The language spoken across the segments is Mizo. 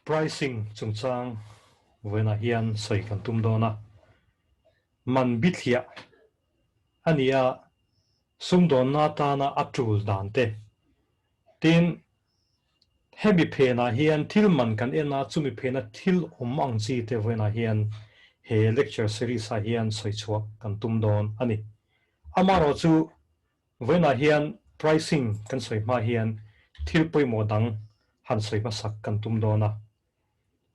Pricing chungchang vawiinah hian sawi kan tum dawn a, man bithliah a ni a, sumdawnna atana a tul dan te. Tin, hemi phenah hian thil man kan en a, chumi phena thil awm ang chi te vawiinah hian he lecture series ah hian sawi chhuah kan tum dawn a ni. Amaherawhchu Vawiinah hian pricing kan sawi hma hian thil pawimawh dang han sawi hmasak kan tum dawn a.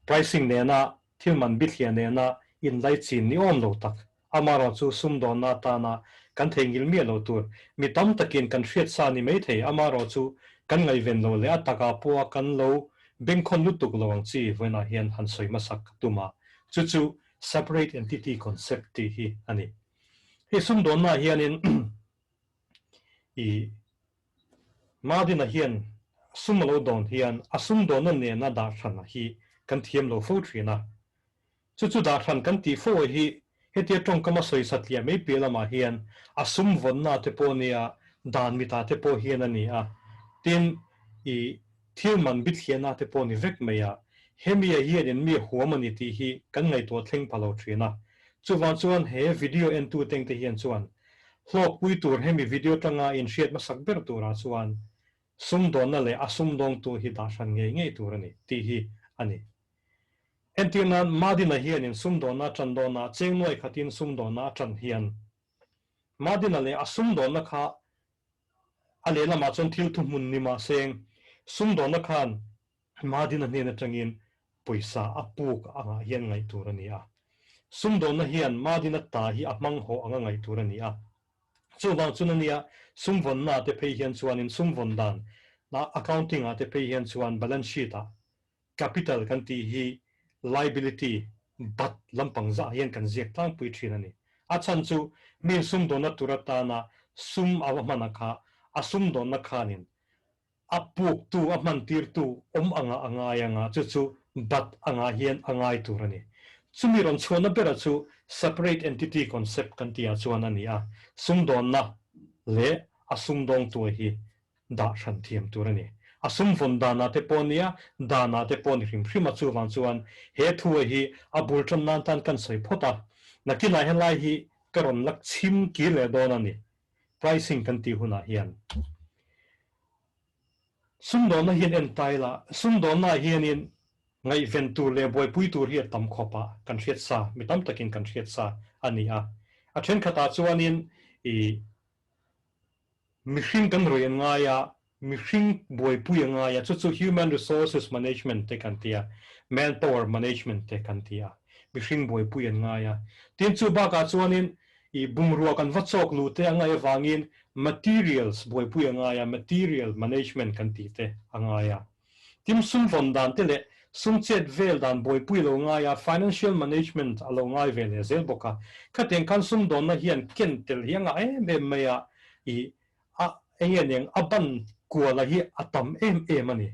Pricing nena thil man bithliah nena inlaichin ni awm lo tak, amaherawhchu sumdawnna atana kan theihnghilh miah lo tur, mi tam takin kan hriat sa ni maithei, amaherawhchu kan ngaihven lo leh a takah pawha kan lo bengkhawn lutuk lo ang chi vawiinah hian han sawi hmasak ka tum a, chu chu separate entity concept tih hi a ni. Hei sumdawnnaah hianin i Madina hian sum a lo dawn hian a sumdawnna nena dah hran hi kan thiam lo fo thin a. Chu chu dah hran kan tih fo hi hetia tawngkama sawi satliah mai piah lamah hian a sum vawnna te pawh nia dan mitah te pawh hian a ni a. Tin, i thil man bithliahna te pawh ni vek mai a, hemi-a hianin mi huam a ni tih hi kan ngaihtuah thleng pha lo thin a. Chuvang chuan he video entu tengte hian chuan hlawkpui tur hemi video tanga inhriat hmasak ber turah chuan sumdawnna leh a sumdawngtu hi dah hran ngei ngei tur a ni tih hi a ni. Entir nan Madina hianin sumdawnna a tan dawnah cheng nuai khatin sumdawnna a tan hian Madina leh a sumdawnna kha a lehlamah chuan thil thuhmun ni mahse sumdawnna khan Madina hnen atangin pawisa a puk angah hian ngaih tur a ni a. Sumdawnna hian Madina ta hi a hmang haw anga ngaih tur a ni a. Chuvang chuan a nia sumvawnna te phei hian chuanin sumvawn dan accounting ah te phei hian chuan balance sheet ah capital kan tih hi liability bat lampang zah hian kan ziak tlangpui thin a ni. A chhan chu mi sumdawnna tur atana sum a va hman a kha a sumdawnna khanin A puktu, a hmantirtu awm anga a ngai anga chu chu bat angah hian a ngai tur a ni. Chumi rawn chhuahna bera chu separate entity concept kan tihah chuan a ni a, sumdawnna leh a sumdawngtua hi dah hran thiam tur a ni. A sum vawn danah te pawh nia, danah te pawh ni hrim hrim a, chuvang chuan he thua hi a bul tan nan tan kan sawi phawt a, nakinah helai hi ka rawn la chhim kir leh dawn a ni. Pricing kan tih hunah hian sumdawnna hian en ta ila, sumdawnnaah hianin ngaihven tur leh buaipui tur hi a tam khawp a, kan hriat sa, mi tam takin kan hriat sa a ni a. A thenkhatah chuanin ih mihring kan rawih an ngai a, Mihring buaipui a ngai a, chu chu Human Resources Management te kan ti a, Manpower Management te kan ti a, mihring buaipui an ngai a. Tin, chu bakah chuanin i bungrua kan va chawk luh te a ngaih avangin Materials buaipui a ngai a, Material Management kan tih te a ngai a. Tin, sum vawn dan te leh sum chet vel dan buaipui lo ngai a, Financial Management a lo ngai ve leh zel bawk a. Khatiang khan sumdawnna hian ken tel hi a ngah em em mai a, i A eng nge eng a ban kuala hi a tam em em a ni.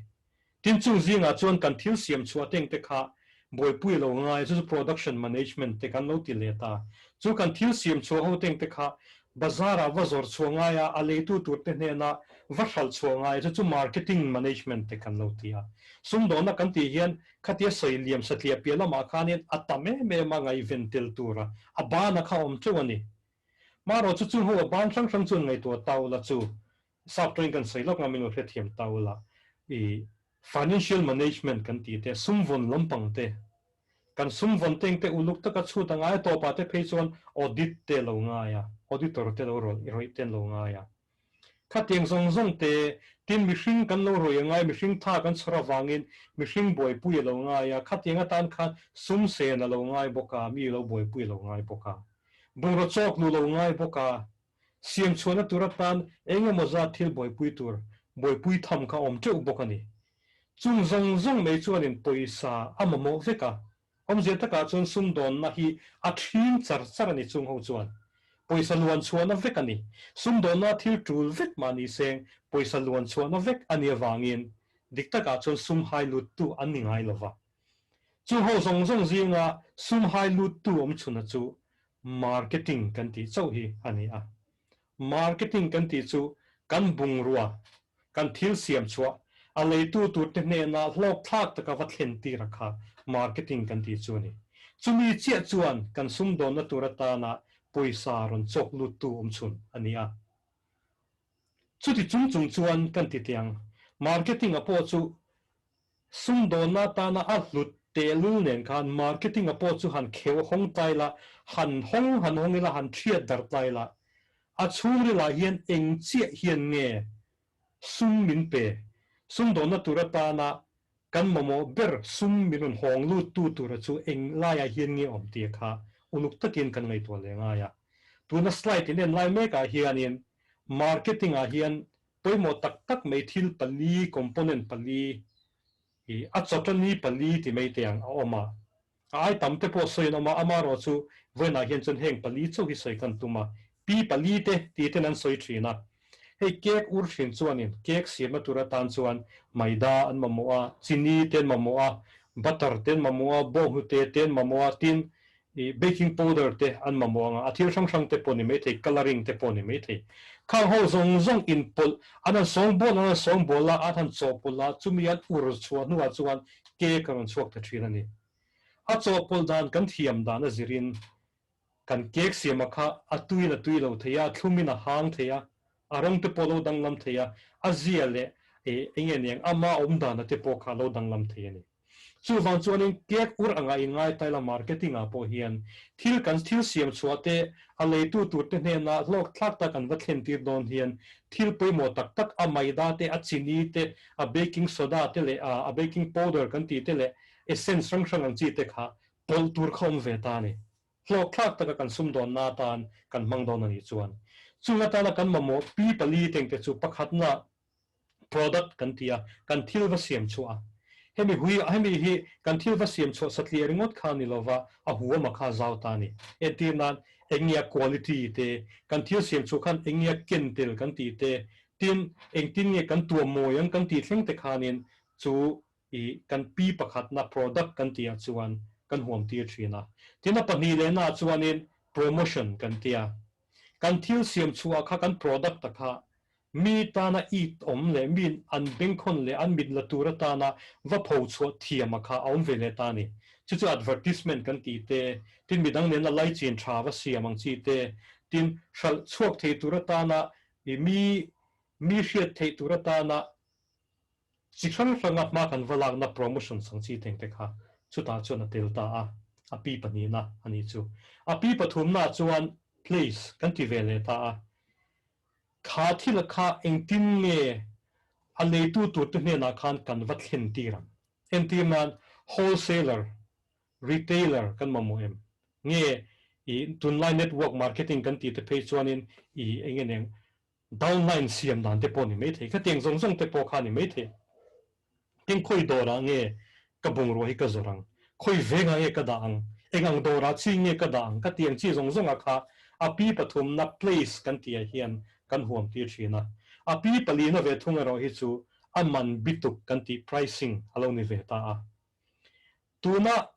Tin chung zingah chuan kan thil siam chhuah teng te kha buaipui lo ngai chu chu production management te kan lo ti leh ta. Chu kan thil siam chhuah ho teng te kha bazar ah va zawr chhuah ngai a, a leitu tur te hnena va hralh chhuah ngai chu chu marketing management te kan lo ti a. Sumdawnna kan tih hian khatia sawi liam satliah piah lamah khanin a tam em em a ngaihven tel tura a bana kha awm teuh a ni. Marawh chu chung ho a ban hrang hrang chuan ngaihtuah ta ula chu sap tawngin kan sawi lawk nga min lo hrethiam ta ula i financial management kan tih te sum vawn lampang te kan sum vawn teng te uluk taka chhut a ngai tawpah te phei chuan audit te lo ngai a auditor te lo rawih te an lo ngai a khatiang zawng zawng te tin mihring kan lo rawih a ngai mihring tha kan chhawr avangin mihring buaipui a lo ngai a khatiang atan khan sum sen a lo ngai bawk a mi lo buaipui a lo ngai bawk a. Bungraw chawk lu lo ngai bawk a, siam chhuahna tur atan eng emaw zat thil buaipui tur buaipui tham kha a awm teuh bawk a ni. Chung zawng zawng mai chuanin pawisa a mamawh vek a, awmzia takah chuan sumdawnna hi a ṭhing char char a ni chung ho chuan. Pawisa luan chhuahna vek a ni. Sumdawnna thil ṭul vek mah ni seng pawisa luan chhuahna vek a nih avangin dik takah chuan sum hai luttu an ni ngai lova. Chu ho zawng zawng zinga sum hai luttu awm chhuna chu marketing kan tih chauh hi a ni a. Marketing kan tih chu kan bungrua, kan thil siam chhuah, A leitu turte hnena hlawkthlak taka va thlen tir a kha marketing kan tih chu a ni. Chumi chiah chuan kan sumdawnna tur atana pawisa rawn chawk luttu awm chhun a ni a. Chuti chung chung chuan kan ti teh ang, marketing-a pawh chu sumdawnna atana a hlut tehlul nen khan marketing-a pawh chu han kheuh hawng tlai la, han hawng han hawng ila, han thiat darh tlai la, a chhungrilah hian eng chiah hian nge sum min pe, sumdawnna tur atana kan mamawh ber sum min rawn hawng luttu tura chu eng laiah hian nge awm tih kha uluk takin kan ngaihtuah leh ngai a. Tuna slide in en lai mekah hianin marketing-ah hian pawimawh tak tak mai thil pali, component pali, i a chawtani pali ti mai te ang a awm a. A ai tam te pawh sawi an awm a, amaherawh chu vawiinah hian chuan heng pali chauh hi sawi kan tum a, pi pali te tih ten an sawi thin a. Hei cake ur thin chuanin cake siamna tur atan chuan maida an mamawh a, chini te an mamawh a, butter te an mamawh a, bawnghnute te an mamawh a, tin i baking powder te an mamawh ang a, a thil hrang hrang te pawh ni maithei, colouring te pawh ni maithei. Khang ho zawng zawng inpawlh an han sawngbawl an han sawngbawl a, an han chawhpawlh a, chumi an ur chhuah hnuah chuan Cake a rawn chhuak ta thin a ni. A chawhpawlh dan kan thiam dan a zirin kan cake siama kha a tuiin a tui lo thei a, a thlumin a hang thei a, a rawng te pawh a lo danglam thei a, a zia leh eng nge niang ama awm dana te pawh kha a lo danglam thei a ni. Chuvang chuanin cake ur anga inngai taila marketing ah pawh hian thil kan thil siam chhuah te a leitu tur te hnena hlawk thlak tak an va thlen tir dawn hian thil pawimawh tak tak a maida te, a chini te, a baking soda te leh a baking powder kan tih te leh essence hrang hrang ang chi te kha pawlh tur kha awm ve ta a ni. Hlawk thlak taka kan sumdawnna atan kan hmang dawn a nih chuan chung atana kan mamawh pi pali tengte chu pakhatna product kan ti a, kan thil va siam chhuah a. Hemi hui hemi hi kan thil va siam chhuah satliah ringawt kha ni lova a huam a kha zau ta a ni. Entir nan eng nge a quality te, kan thil siam chhuah khan eng nge a ken tel kan tih te, tin engtin nge kan tuam mawi ang kan tih thleng te khanin chu i kan pi pakhatna product kan tihah chuan kan huam tir thin a. Tin a pahnih lehnaah chuanin promotion kan ti a. Kan thil siam chhuah kha kan product a kha Mi tana it awm leh mi an bengkhawn leh an mit la tur atana va pho chhuah thiam a kha a awm ve leh ta a ni. Chu chu advertisement kan tih te, tin midang nena laichin tha va siam ang chi te, tin hralh chhuak thei tur atana mi mi hriat theih tur atana Chi hrang hranga hma kan va lakna promotion sang chi teng te kha chutah chuan a tel ta a, a pi pahnihna a nih chu. A pi pathumna chuan place kan ti ve leh ta a. Kha thil kha engtin nge a leitu turte hnenah khan kan va thlen tir ang? Entir nan wholesaler, retailer kan mamawh em? Nge i tunlai network marketing kan tih te phei chuanin i eng nge nen Downline siam dan te pawh ni maithei, khatiang zawng zawng te pawh kha ni maithei. Tin khawi dawrah nge ka bungrua hi ka zawrh ang, khawi vengah nge ka dah ang, eng ang dawrah chi nge ka dah ang ka tih ang chi zawng zawngah kha a pi pathumna place kan tihah hian kan huam tir thin a. A pi palina ve thung erawh hi chu a man bituk kan tih pricing a lo ni ve ta a. Tuna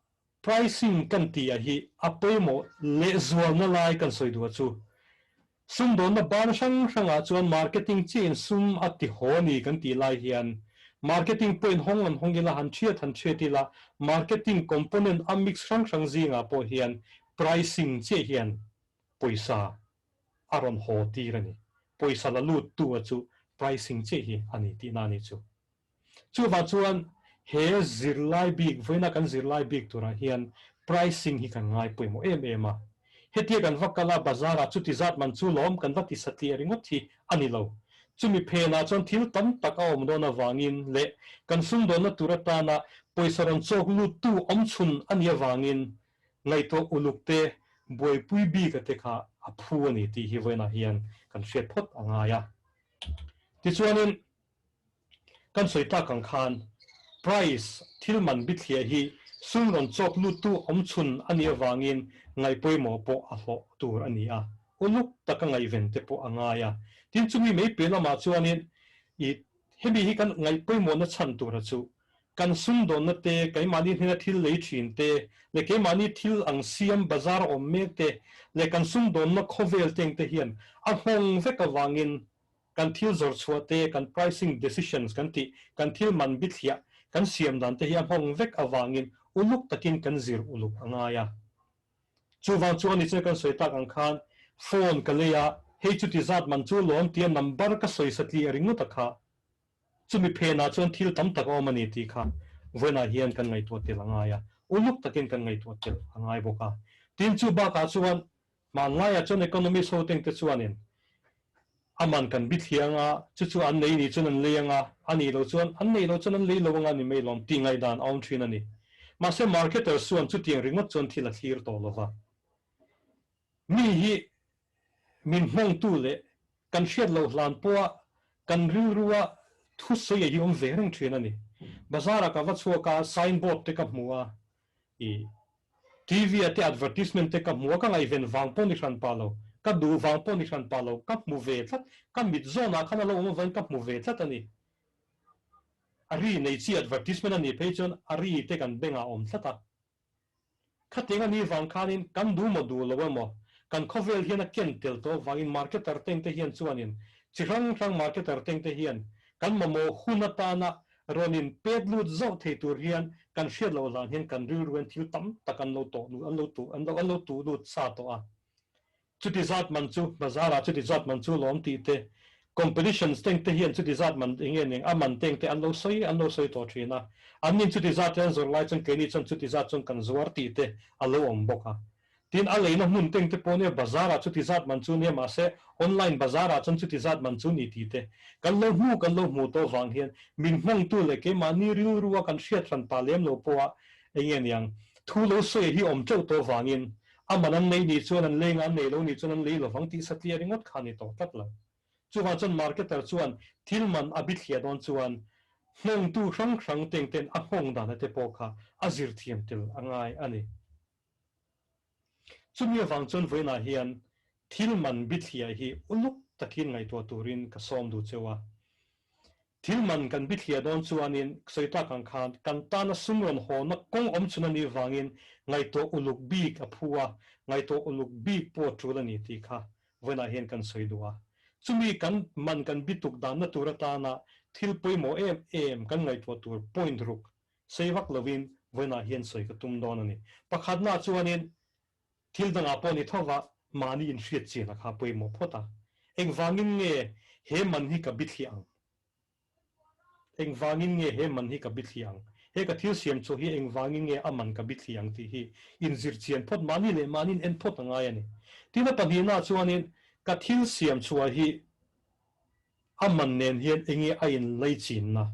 Pricing kan tih ah hi a pawimawh lehzualna lai kan sawi duh a chu. Sumdawnna ban hrang hrangah chuan marketing chiahin sum a ti haw ni kan tih lai hian marketing point hawng an hawng ila han thiat han thiat ila marketing component a mix hrang hrang zingah pawh hian pricing chiah hian pawisa a rawn haw tir a ni. Pawisa la lut tu a chu pricing chiah hi a ni tihna a ni chu. Chuvang chuan he zirlai bik, vawiina kan zirlai bik turah hian pricing hi kan ngai pawimawh em em a. Hetia kan va kal a, bazar-ah chuti zat man chu lawm kan va ti satliah ringawt hi a ni lo. Chumi phenah chuan thil tam tak a awm dawn avangin leh kan sumdawnna tur atana pawisa rawn chawk luttu awm chhun a nih avangin ngaihtuah uluk te, buaipui bika te kha a phu a ni tih hi vawiinah hian kan hriat phawt a ngai a. Tichuanin. Kan sawi tak ang khan price thil man bithliah hi sum rawn chawk luttu awm chhun a nih avangin ngaihpawimawh pawh a hlawh tur a ni a, uluk taka ngaihven te pawh a ngai a. Tin, chumi mai piah lamah chuanin i hemi hi kan ngaihpawimawhna chhan tura chu kan sumdawnna te, keimahni hnena thil lei thin te leh keimahni thil ang siam bazar awm mek te leh kan sumdawnna khawvel teng te hian a nghawng vek avangin. kan thil zawrh chhuah te, kan pricing decisions kan tih, kan thil man bithliah kan siam dan te hi a nghawng vek avangin uluk takin kan zir uluk a ngai a. Chuvang chuan nichina kan sawi tak ang khan phone ka lei a, hei chuti zat man chu lawm tia number ka sawi satli a ringawt a kha. Chumi phenah chuan thil tam tak a awm a ni tih kha vawiinah hian kan ngaihtuah tel a ngai a, uluk takin kan ngaihtuah tel a ngai bawk a. Tin, chu bakah chuan hmanlaiah chuan economist ho tengte chuanin a man kan bi thliang a, chu chu an nei nih chuan an lei ang a, a nih loh chuan an neih loh chuan an lei lo ang a ni mai lawm tih ngaihdan a awm thin a ni. Mahse marketers chuan chutiang ringawt chuan thil a thlir tawh lo va. Mi hi min hmawngtu leh kan hriat loh hlan pawha kan rilrua thusawi a hi awm ve reng thin a ni. Bazar-ah ka va chhuak a, sign board te ka hmu a, ih TV-ah te advertisement te ka hmu a, ka ngaihven vang pawh ni hran pah lo, ka duh vang pawh ni hran pah lo, ka hmu ve tlat, ka mit zawnah khan a lo awm avangin ka hmu ve tlat a ni. A ri nei chi advertisement a nih phei chuan a ri te kan bengah a awm tlat a. Khatiang a nih vang khanin kan duh maw duh lo emaw, kan khawvel hian a ken tel tawh avangin marketer tengte hian chuanin chi hrang hrang marketer tengte hian kan mamawh hun atana rawn in pet lut zauh thei tur hian kan hriat loh hlan hian kan rilru hian thil tam tak an lo tawh lut an lo tuh an lo an lo tuh lut sa tawh a. Chuti zat man chu bazar ah chuti zat man chu lawm tih te, competitions teng te hian chuti zat man eng nge ning a man teng te an lo sawi an lo sawi tawh thin a, an nin chuti zat te an zawrh lai chuan keini chuan chuti zat chuan kan zuar tih te a lo awm bawk a. Tin, a leina hmun teng te pawh nia bazar ah chuti zat man chu nia mahse online bazar ah chuan chuti zat man chu ni tih te kan lo hmu kan lo hmu tawh vang hian min hmangtu leh keimahni rilru a kan hriat hran pah lem lo pawh a eng nge niang thu lo sawi hi awm teuh tawh vangin A man an nei nih chuan an leng a, an nei lo nih chuan an lei lovang tih satliah ringawt kha a ni tawh tlat lo. Chuvang chuan marketer chuan thil man a bithliah dawn chuan nghawngtu hrang hrang teng ten a nghawng dana te pawh kha a zir thiam tel a ngai a ni. Chumi avang chuan vawiinah hian thil man bithliah hi uluk takin ngaihtuah turin ka sawm duh cheu a. Thil man kan bithliah dawn chuanin sawi tak ang khan kan tana sum rawn hawnna kawng awm chhun a nih vangin ngaihtuah uluk bik a phu a, ngaihtuah uluk bik pawh a tul a ni tih kha vawiinah hian kan sawi duh a. Chumi kan man kan bituk danna tur atana thil pawimawh em em kan ngaihtuah tur point ruk sei vak lovin vawiinah hian sawi ka tum dawn a ni. Pakhatnaah chuanin Thil dangah pawh ni tho va, mahni inhriat chian a kha pawimawh phawt a. Engvangin nge he man hi ka bithliah ang? Engvangin nge he man hi ka bithliah ang? He ka thil siam chhuah hi engvangin nge a man ka bithliah ang tih hi inzir chian phawt, mahni leh mahniin en phawt a ngai a ni. Tin, a pahnihnaah chuanin ka thil siam chhuah hi a man nen hian enge a inlaichinna?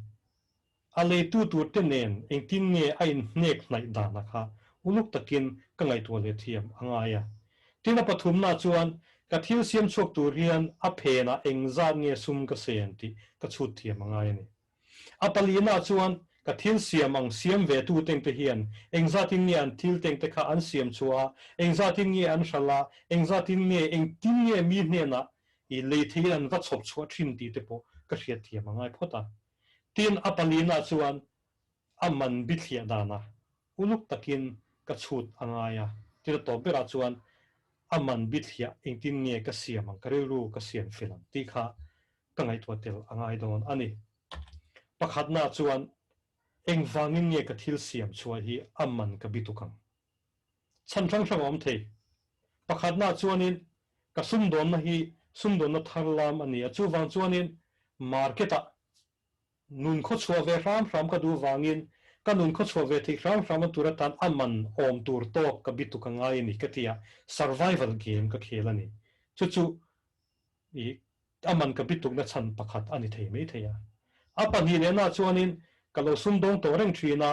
A leitu turte nen engtin nge a inhnek hnaih dana kha uluk takin ka ngaihtuah leh thiam a ngai a. Tin a pathumna chuan ka thil siam chhuak tur hian a phenah engzat nge sum ka sen tih ka chhut thiam a ngai a ni. A palina chuan ka thil siam ang siam ve tu tengte hian engzatin nge an thil tengte kha an siam chhuah a, engzatin nge an hralh a, engzatin nge engtin nge mi hnenah i lei theiin an va chhawp chhuah thin tih te pawh ka hriat thiam a ngai phawt a. Tin, a palina chuan a man bithliah danah uluk takin ka chhut a ngai a. Tin, a tawp berah chuan a man bithliah engtin nge ka siam ang, ka rilru ka siam fel ang tih kha ka ngaihtuah tel a ngai dawn a ni. Pakhatna chuan engvangin nge ka thil siam chhuah hi a man ka bituk ang? Chhan hrang hrang a awm thei. Pakhatna chuanin ka sumdawnna hi sumdawnna thar lam a ni a, chuvang chuanin market-ah nun khawchhuah ve hram hram ka duh vangin ka nun khawchhuah ve theih hram hram a tur atan a man awm tur tawk ka bituk a ngai a ni ka ti a, survival game ka khel a ni. Chu chu i A man ka bitukna chhan pakhat a ni thei mai thei a. A pahnihlehnah chuanin ka lo sumdawng tawh reng thin a,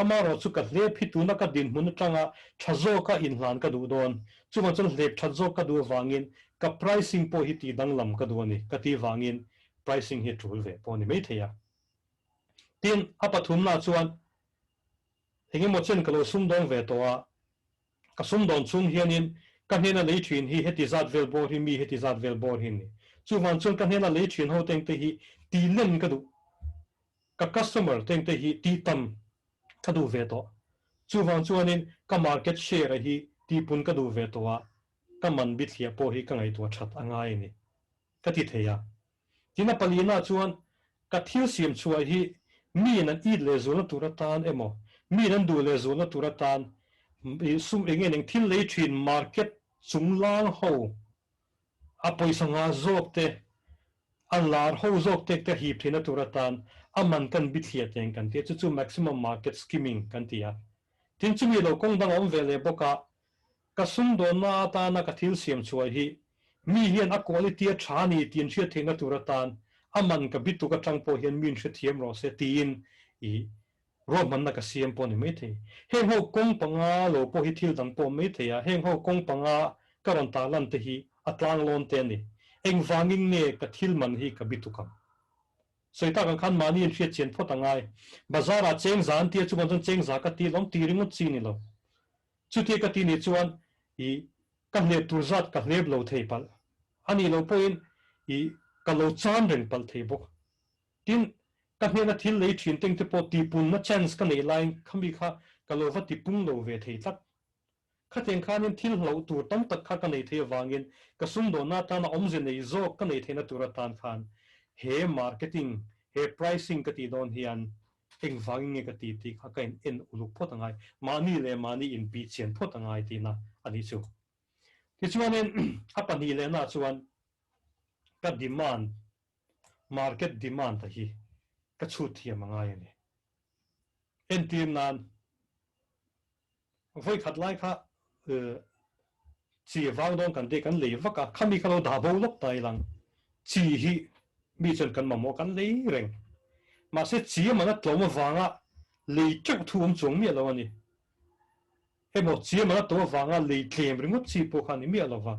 amaherawh chu ka hlep hi tuna ka dinhmun atanga tha zawka inhlan ka duh dawn. Chuvang chuan hlep that zawk ka duh avangin ka pricing pawh hi tih danglam ka duh a ni ka tih vangin pricing hi a tul ve pawh a ni mai thei a. Tin, a pathumnaah chuan engemaw chen ka lo sumdawng ve tawh a, Ka sumdawn chhung hianin ka hnena lei thin hi heti zat vel bawr hi mi heti zat vel bawr hi ni. Chuvang chuan ka hnena lei thin ho tengte hi tih len ka duh. Ka customer tengte hi tih tam ka duh ve tawh. Chuvang chuanin ka market share a hi tihpun ka duh ve tawh a, ka man bithliah pawh hi ka ngaihtuah that a ngai a ni. Ka ti thei a. Tin a palina chuan ka thil siam chhuah hi miin an it leh zualna tur atan emaw, miin an duh leh zualna tur atan sum eng nge eng thil lei thin market chunglang ho a pawisa ngah zawk te, a lar ho zawk te te hip theihna tur atan a man kan bithliah teng kan ti a, chu chu maximum market skimming kan ti a. Tin chumi lo kawng dang a awm ve leh bawk a, ka sumdawnna atana ka thil siam chhuah hi mi hian a quality a tha a ni tih an hriat theihna tur atan a man ka bituk atang pawh hian mi inhrethiam rawh se tiin i Ruahmanna ka siam pawh a ni maithei. Heng ho kawng panga lo pawh hi thil dang pawh a awm maithei a, heng ho kawng panga ka rawn tarlan te hi a tlanglawn te a ni. Engvangin nge ka thil man hi ka bituk ang? Sawi tak ang khan mahni in hriat chian phawt a ngai. Bazar ah cheng za an tia chuvang chuan cheng za ka ti lawm ti ringawt chi ni lo. Chutia ka ti nih chuan i ka hlep tur zat ka hlep lo thei palh. A nih loh pawhin i ka lo chan reng palh thei bawk. Tin, ka hnena thil lei thin teng te pawh tihpunna chance ka neih laiin khami kha ka lo va tipung lo ve thei tlat. Khatiang khanin thil hlauh tur tam tak kha ka nei thei avangin ka sumdawnna atana awmze nei zawk ka nei theihna tur atan khan he marketing, he pricing ka tih dawn hian engvangin nge ka ti tih kha ka in en uluk phawt angai, mahni leh mahni inpih chian phawt angai tihna a nih chu. Tichuanin a pahnih lehnaah chuan ka demand Market demand a hi ka chhut thiam a ngai a ni. Entir nan vawi khat lai kha chi vang dawn kan tih kan lei vak a, khami kha lo dah bo lawk ta ilang chi hi mi chuan kan mamawh kan lei reng. Mahse chi a man a tlawm avanga lei teuh thu awm chuang miah lo a ni. Emaw chiam a la to avanga lei tlem ringawt chi pawh kha a ni miah lo va.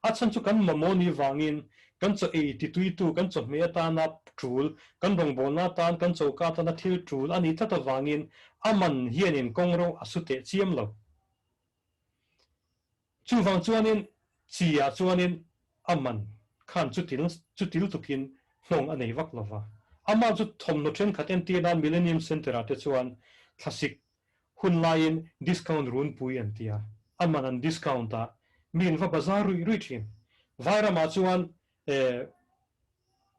A chhan chu kan mamawh ni vangin kan chaw ei tituitu, kan chawhmeh atana tul, kan rawngbawlna atan, kan choka atana thil tul a nih tlat avangin a man hianin kawngro a su teh chiam lo. Chuvang chuanin chi ah chuanin a man khan chutil chutil tukin hnawng a nei vak lo va. Amah chu thawmhnaw thenkhat entir nan Millennium Centre ah te chuan thlasik hun laiin discount runpui an ti a, a man an discount a, mi in va bazar ruih ruih thin. Vairamah chuan eh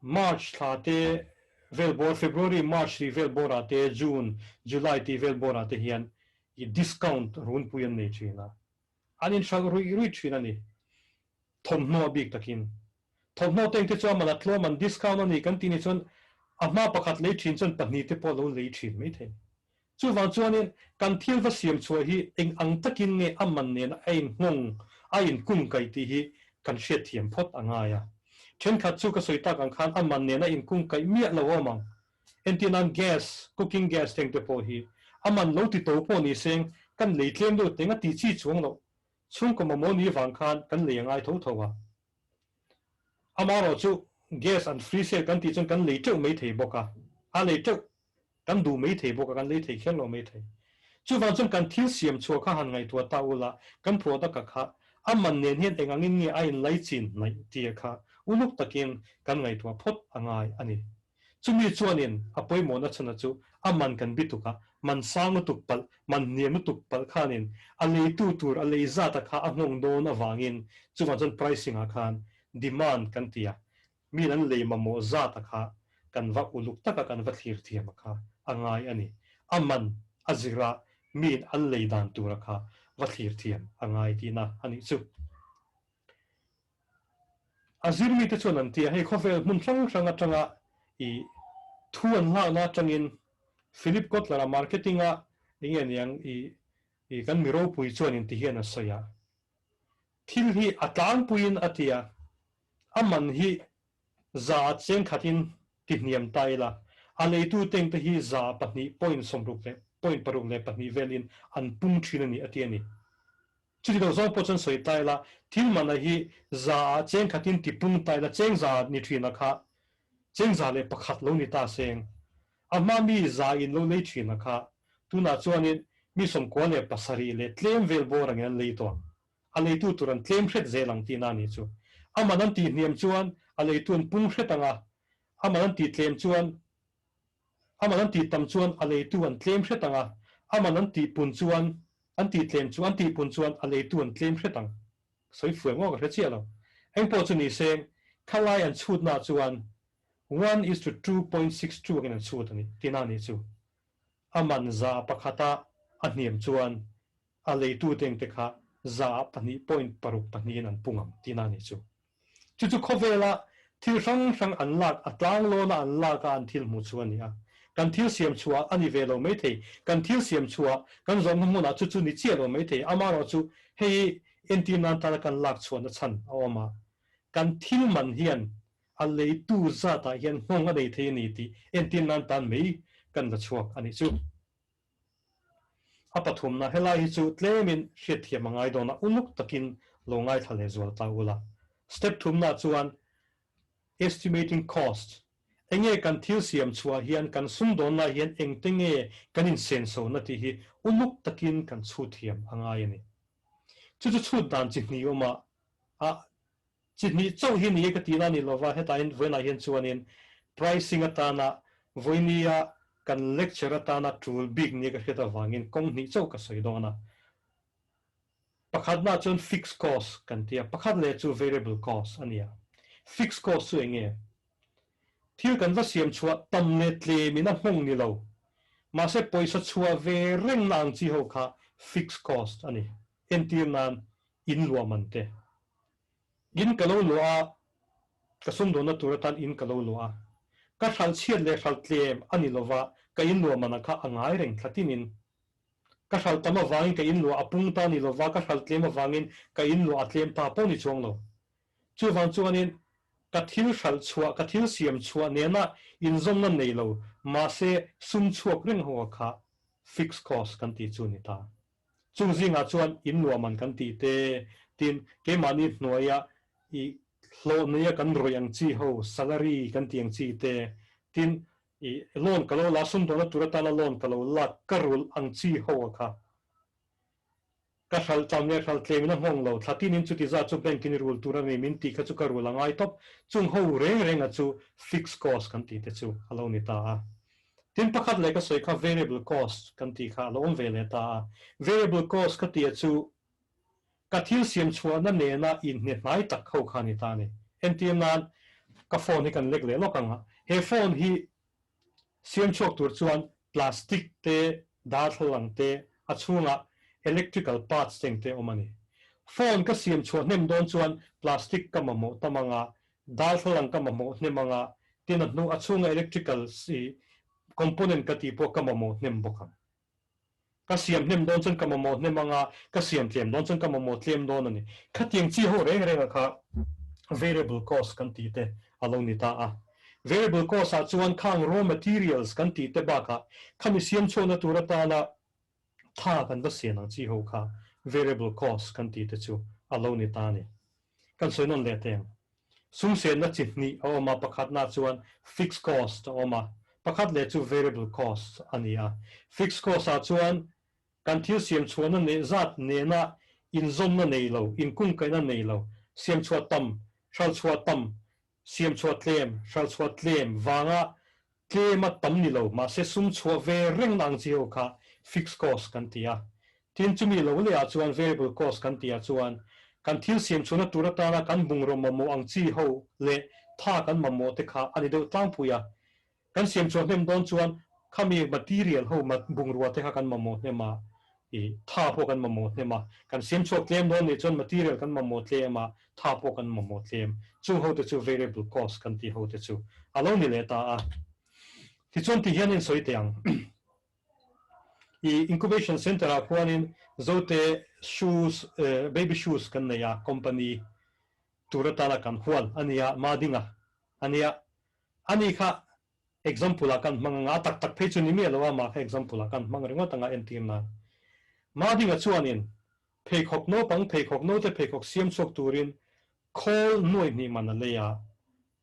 March thla te vel bawr, February, March tih vel bawrah te, June, July tih vel bawrah te hian i discount runpui an nei thin a, an inhralh ruih ruih thin a ni. Thawmhnaw a bik takin. Thawmhnaw te engte chuan man a tlawm an discount a ni kan tih ni chuan a hma pakhat lei thin chuan pahnih te pawh a lo lei thin mai thei. Chuvang chuanin kan thil va siam chhuah hi eng ang takin nge a man nen a inhmawng, a inkungkaih tih hi kan hriatthiam phawt a ngai a. Thenkhat chu ka sawi tak ang khan a man nen a inkungkaih miah lo awm ang. Entir nan gas, cooking gas teng te pawh hi a man lo ti to pawh ni seng kan lei tlem deuh teng a tih chi chuang loh. Chhungkaw mamawh ni vang khan kan lei a ngai tho tho a. Amaherawh chu gas an free sale kan tih chuan kan lei teuh mai thei bawk a, a lei teuh kan duh mai thei bawk a, kan lei thei kher lo mai thei. Chuvang chuan kan thil siam chhuah kha han ngaihtuah ta ula, kan product a kha a man nen hian eng angin nge a inlaichin hnaih tia kha uluk takin kan ngaihtuah phawt a ngai a ni. Chumi chuanin a pawimawhna chhana chu a man kan bituk a, man sang lutuk palh, man hniam lutuk palh khanin a leitu tur a lei zata kha a nghawng dawn avangin chuvang chuan pricing ah khan demand kan ti a, miin an lei mamawh zata kha kan va uluk taka kan va thlir thiam a kha a ngai a ni. A man a zira miin an lei dan tura kha va thlir thiam a ngai tihna a nih chu. A zirmite chuan an ti a, hei khawvel hmun hrang hrang atanga i thu an hlakna atangin Philip Kotler-a marketing-a eng nge niang i i kan mi ropui chuan inti hian a sawi a, thil hi a tlangpuiin a ti a, a man hi za cheng khatin ti hniam ta ila, a leitu tengte hi za pahnih point 60 leh point paruk leh pahnih velin an pung thin a ni a ti a ni. Chuti lo zawng pawh chuan sawi ta ila, thil mana hi za ah cheng khatin ti pung ta ila, cheng za ni thin a kha cheng 101 lo ni ta seng. A hma mi za in lo lei thin a kha tunah chuanin mi 97 leh tlem vel bawr angin an lei tawh ang. A leitu tur an tlem hret zel ang tihna a nih chu. A man an tih hniam chuan a leitu an pung hret ang a, a man an tih tlem chuan A man an tih tam chuan a leitu an tlem hret ang a, a man an tih pun chuan an tih tlem chu an tih pun chuan a leitu an tlem hret ang. Sawi fuai ngawk a hre chiah lo. Engpawh chu ni seng, khalai an chhutnaah chuan 1:2.62 angin an chhut a ni tina ni chu. A man 100% a hniam chuan a leitute engte kha 2.62% in an pung ang tina ni chu. Chu chu khawvela thil hrang hrang an lak, a tlanglawna an lak a an thil hmuh chu a ni a. Kan thil siam chhuah a ni ve lo mai thei. Kan thil siam chhuah kan zawmna hmunah chu chu ni chiah lo mai thei. Amaherawhchu hei entir nan tana kan lak chhuahna chhan a awm a. Kan thil man hian a leitu zatah hian nghawng a nei thei a ni tih entir nan tan mai kan la chhuak a nih chu. A pathumna, helai hi chu tlemin hriatthiam a ngai dawn a, uluk takin lo ngaithla leh zual ta ula. Step thumna chuan Estimating cost, enge kan thil siam chhuah hian kan sumdawn lai hian engte nge kan insensona tih hi uluk takin kan chhut thiam a ngai a ni. Chu chu chhut dan chi hnih awm a, a Chi hnih chauh hi ni e ka tihna a ni lova, hetah vawiinah hian chuanin pricing atana vawinia kan lecture atana tul bik nia ka hriat avangin kawng hnih chauh ka sawi dawn a. Pakhatnaah chuan fixed cost kan ti a, pakhat leh chu variable cost a ni a. Fixed cost chu eng nge? Thil kan va siam chhuah tam leh tlemin a hmawng ni lo. Mahse pawisa chhuah ve rengna ang chi ho kha fixed cost a ni. Entir nan in luah man te. In ka lo luah a, ka sumdawnna tur atan in ka lo luah a. Ka hralh chhiat leh hralh tlem a ni lova, ka in luah man ah kha a ngai reng thla tinin. Ka hralh tam avangin ka in luah a pung ta ni lova, ka hralh tlem avangin ka in luah a tlem ta pawh ni chuang lo. Chuvang chuanin ka thil hralh chhuah, ka thil siam chhuah nena inzawmna nei lo, mahse sum chhuak reng ho ah kha fixed cost kan tih chu a ni ta. Chung zingah chuan in luahman kan tih te, tin, keimahni hnuaia i hlawh neia kan rawih ang chi ho, salary kan tih ang chi te, tin, i loan ka lo la, sumdawlna tur atana loan ka lo lak, ka rulh ang chi ho a kha. Ka hralh tlâm leh hralh tlemin a nghawng lo, thla tinin chuti zat chu bank in i rul tur a ni min tih kha chu ka rul a ngai tawp. Chung ho reng renga chu fixed cost kan tih te chu a lo ni ta a. Tin pakhat leh ka sawi kha variable cost kan tih kha a lo awm ve leh ta a. Variable cost ka tia chu ka thil siam chhuahna nena inhne hnai tak ho kha a ni ta a ni. Entir nan ka phone hi kan lek leh lawk ang a, he phone hi siam chhuak tur chuan plastic te, darthlalang te, a chhungah electrical parts te engte awm a ni. Phone ka siam chhuah hnem dawn chuan plastic ka mamawh tam ang a, Darthlalang ka mamawh hnem anga, tin a hnu a chhunga electrical si component ka tih pawh ka mamawh hnem bawk ang. Ka siam hnem dawn chuan ka mamawh hnem anga, ka siam tlem dawn chuan ka mamawh tlem dawn a ni. Khatiang chi ho reng renga kha variable cost kan tih te a lo ni ta a. Variable cost ah chuan khang raw materials kan tih te bakah khami siam chhuahna tur atana tha kan va sian ang chi ho kha variable cost kan tih te chu a lo ni ta a ni. Kan sawi nawn leh teng. Sum senna chi hnih a awm a, pakhatna chuan fixed cost a awm a, pakhat leh chu variable cost a ni a. Fixed cost ah chuan kan thil siam chhuahna neh zat nena inzawmna nei lo, inkungkaihna nei lo, siam chhuah tam, hralh chhuah tam, Siam chhuah tlem, hralh chhuah tlem vanga tlema tam ni lo, mahse sum chhuah ve reng na ang chi ho kha fixed cost kan ti a. Tin, chumi lo lehah chuan variable cost kan tihah chuan kan thil siam chhuahna tur atana kan bungraw mamawh ang chi ho leh tha kan mamawh te kha a ni deuh tlangpui a. Kan siam chhuah hnem dawn chuan khami material ho bungrua te kha kan mamawh hnem a, i tha pawh kan mamawh hnem a. Kan siam chhuak tlem dawn nih chuan material kan mamawh tlem a, tha pawh kan mamawh tlem. Chung ho te chu variable cost kan tih ho te chu a lo ni leh ta a. Tichuan ti hian in sawi teh ang. I incubation center ah khuanin Zote shoes, baby shoes kan nei a, company tur atana kan hual a nia, Madinga a nia. Ani kha example ah kan hmang anga, a tak tak phei chu ni miah lo a, mah kha example ah kan hmang ringawt anga entir nan. Madinga chuanin pheikhawk naupang pheikhawk naute pheikhawk siam chhuak turin khawl nuai hnih man a lei a,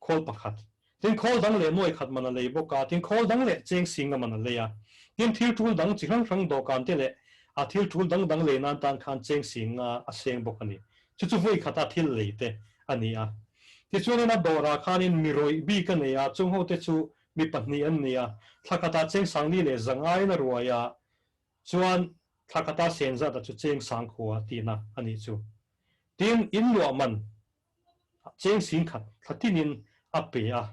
khawl pakhat. Tin khawl dang leh nuai khat man a lei bawk a, tin khawl dang leh cheng singa man a lei a. Tin thil tul dang chi hrang hrang dawhkan te leh a thil tul dang dang lei nan tan khan cheng singa a seng bawk a ni. Chu chu vawi khata thil lei te a ni a. Tichuanin a dawrah khanin mi rawih bik a nei a, chung hote chu mi pahnih an ni a. Thla khatah cheng sangli leh zangaiin a ruai a, chuan thla khata sen zat chu cheng sangkhua tihna a nih chu. Tin, in luah man cheng sing khat thla tinin a pe a.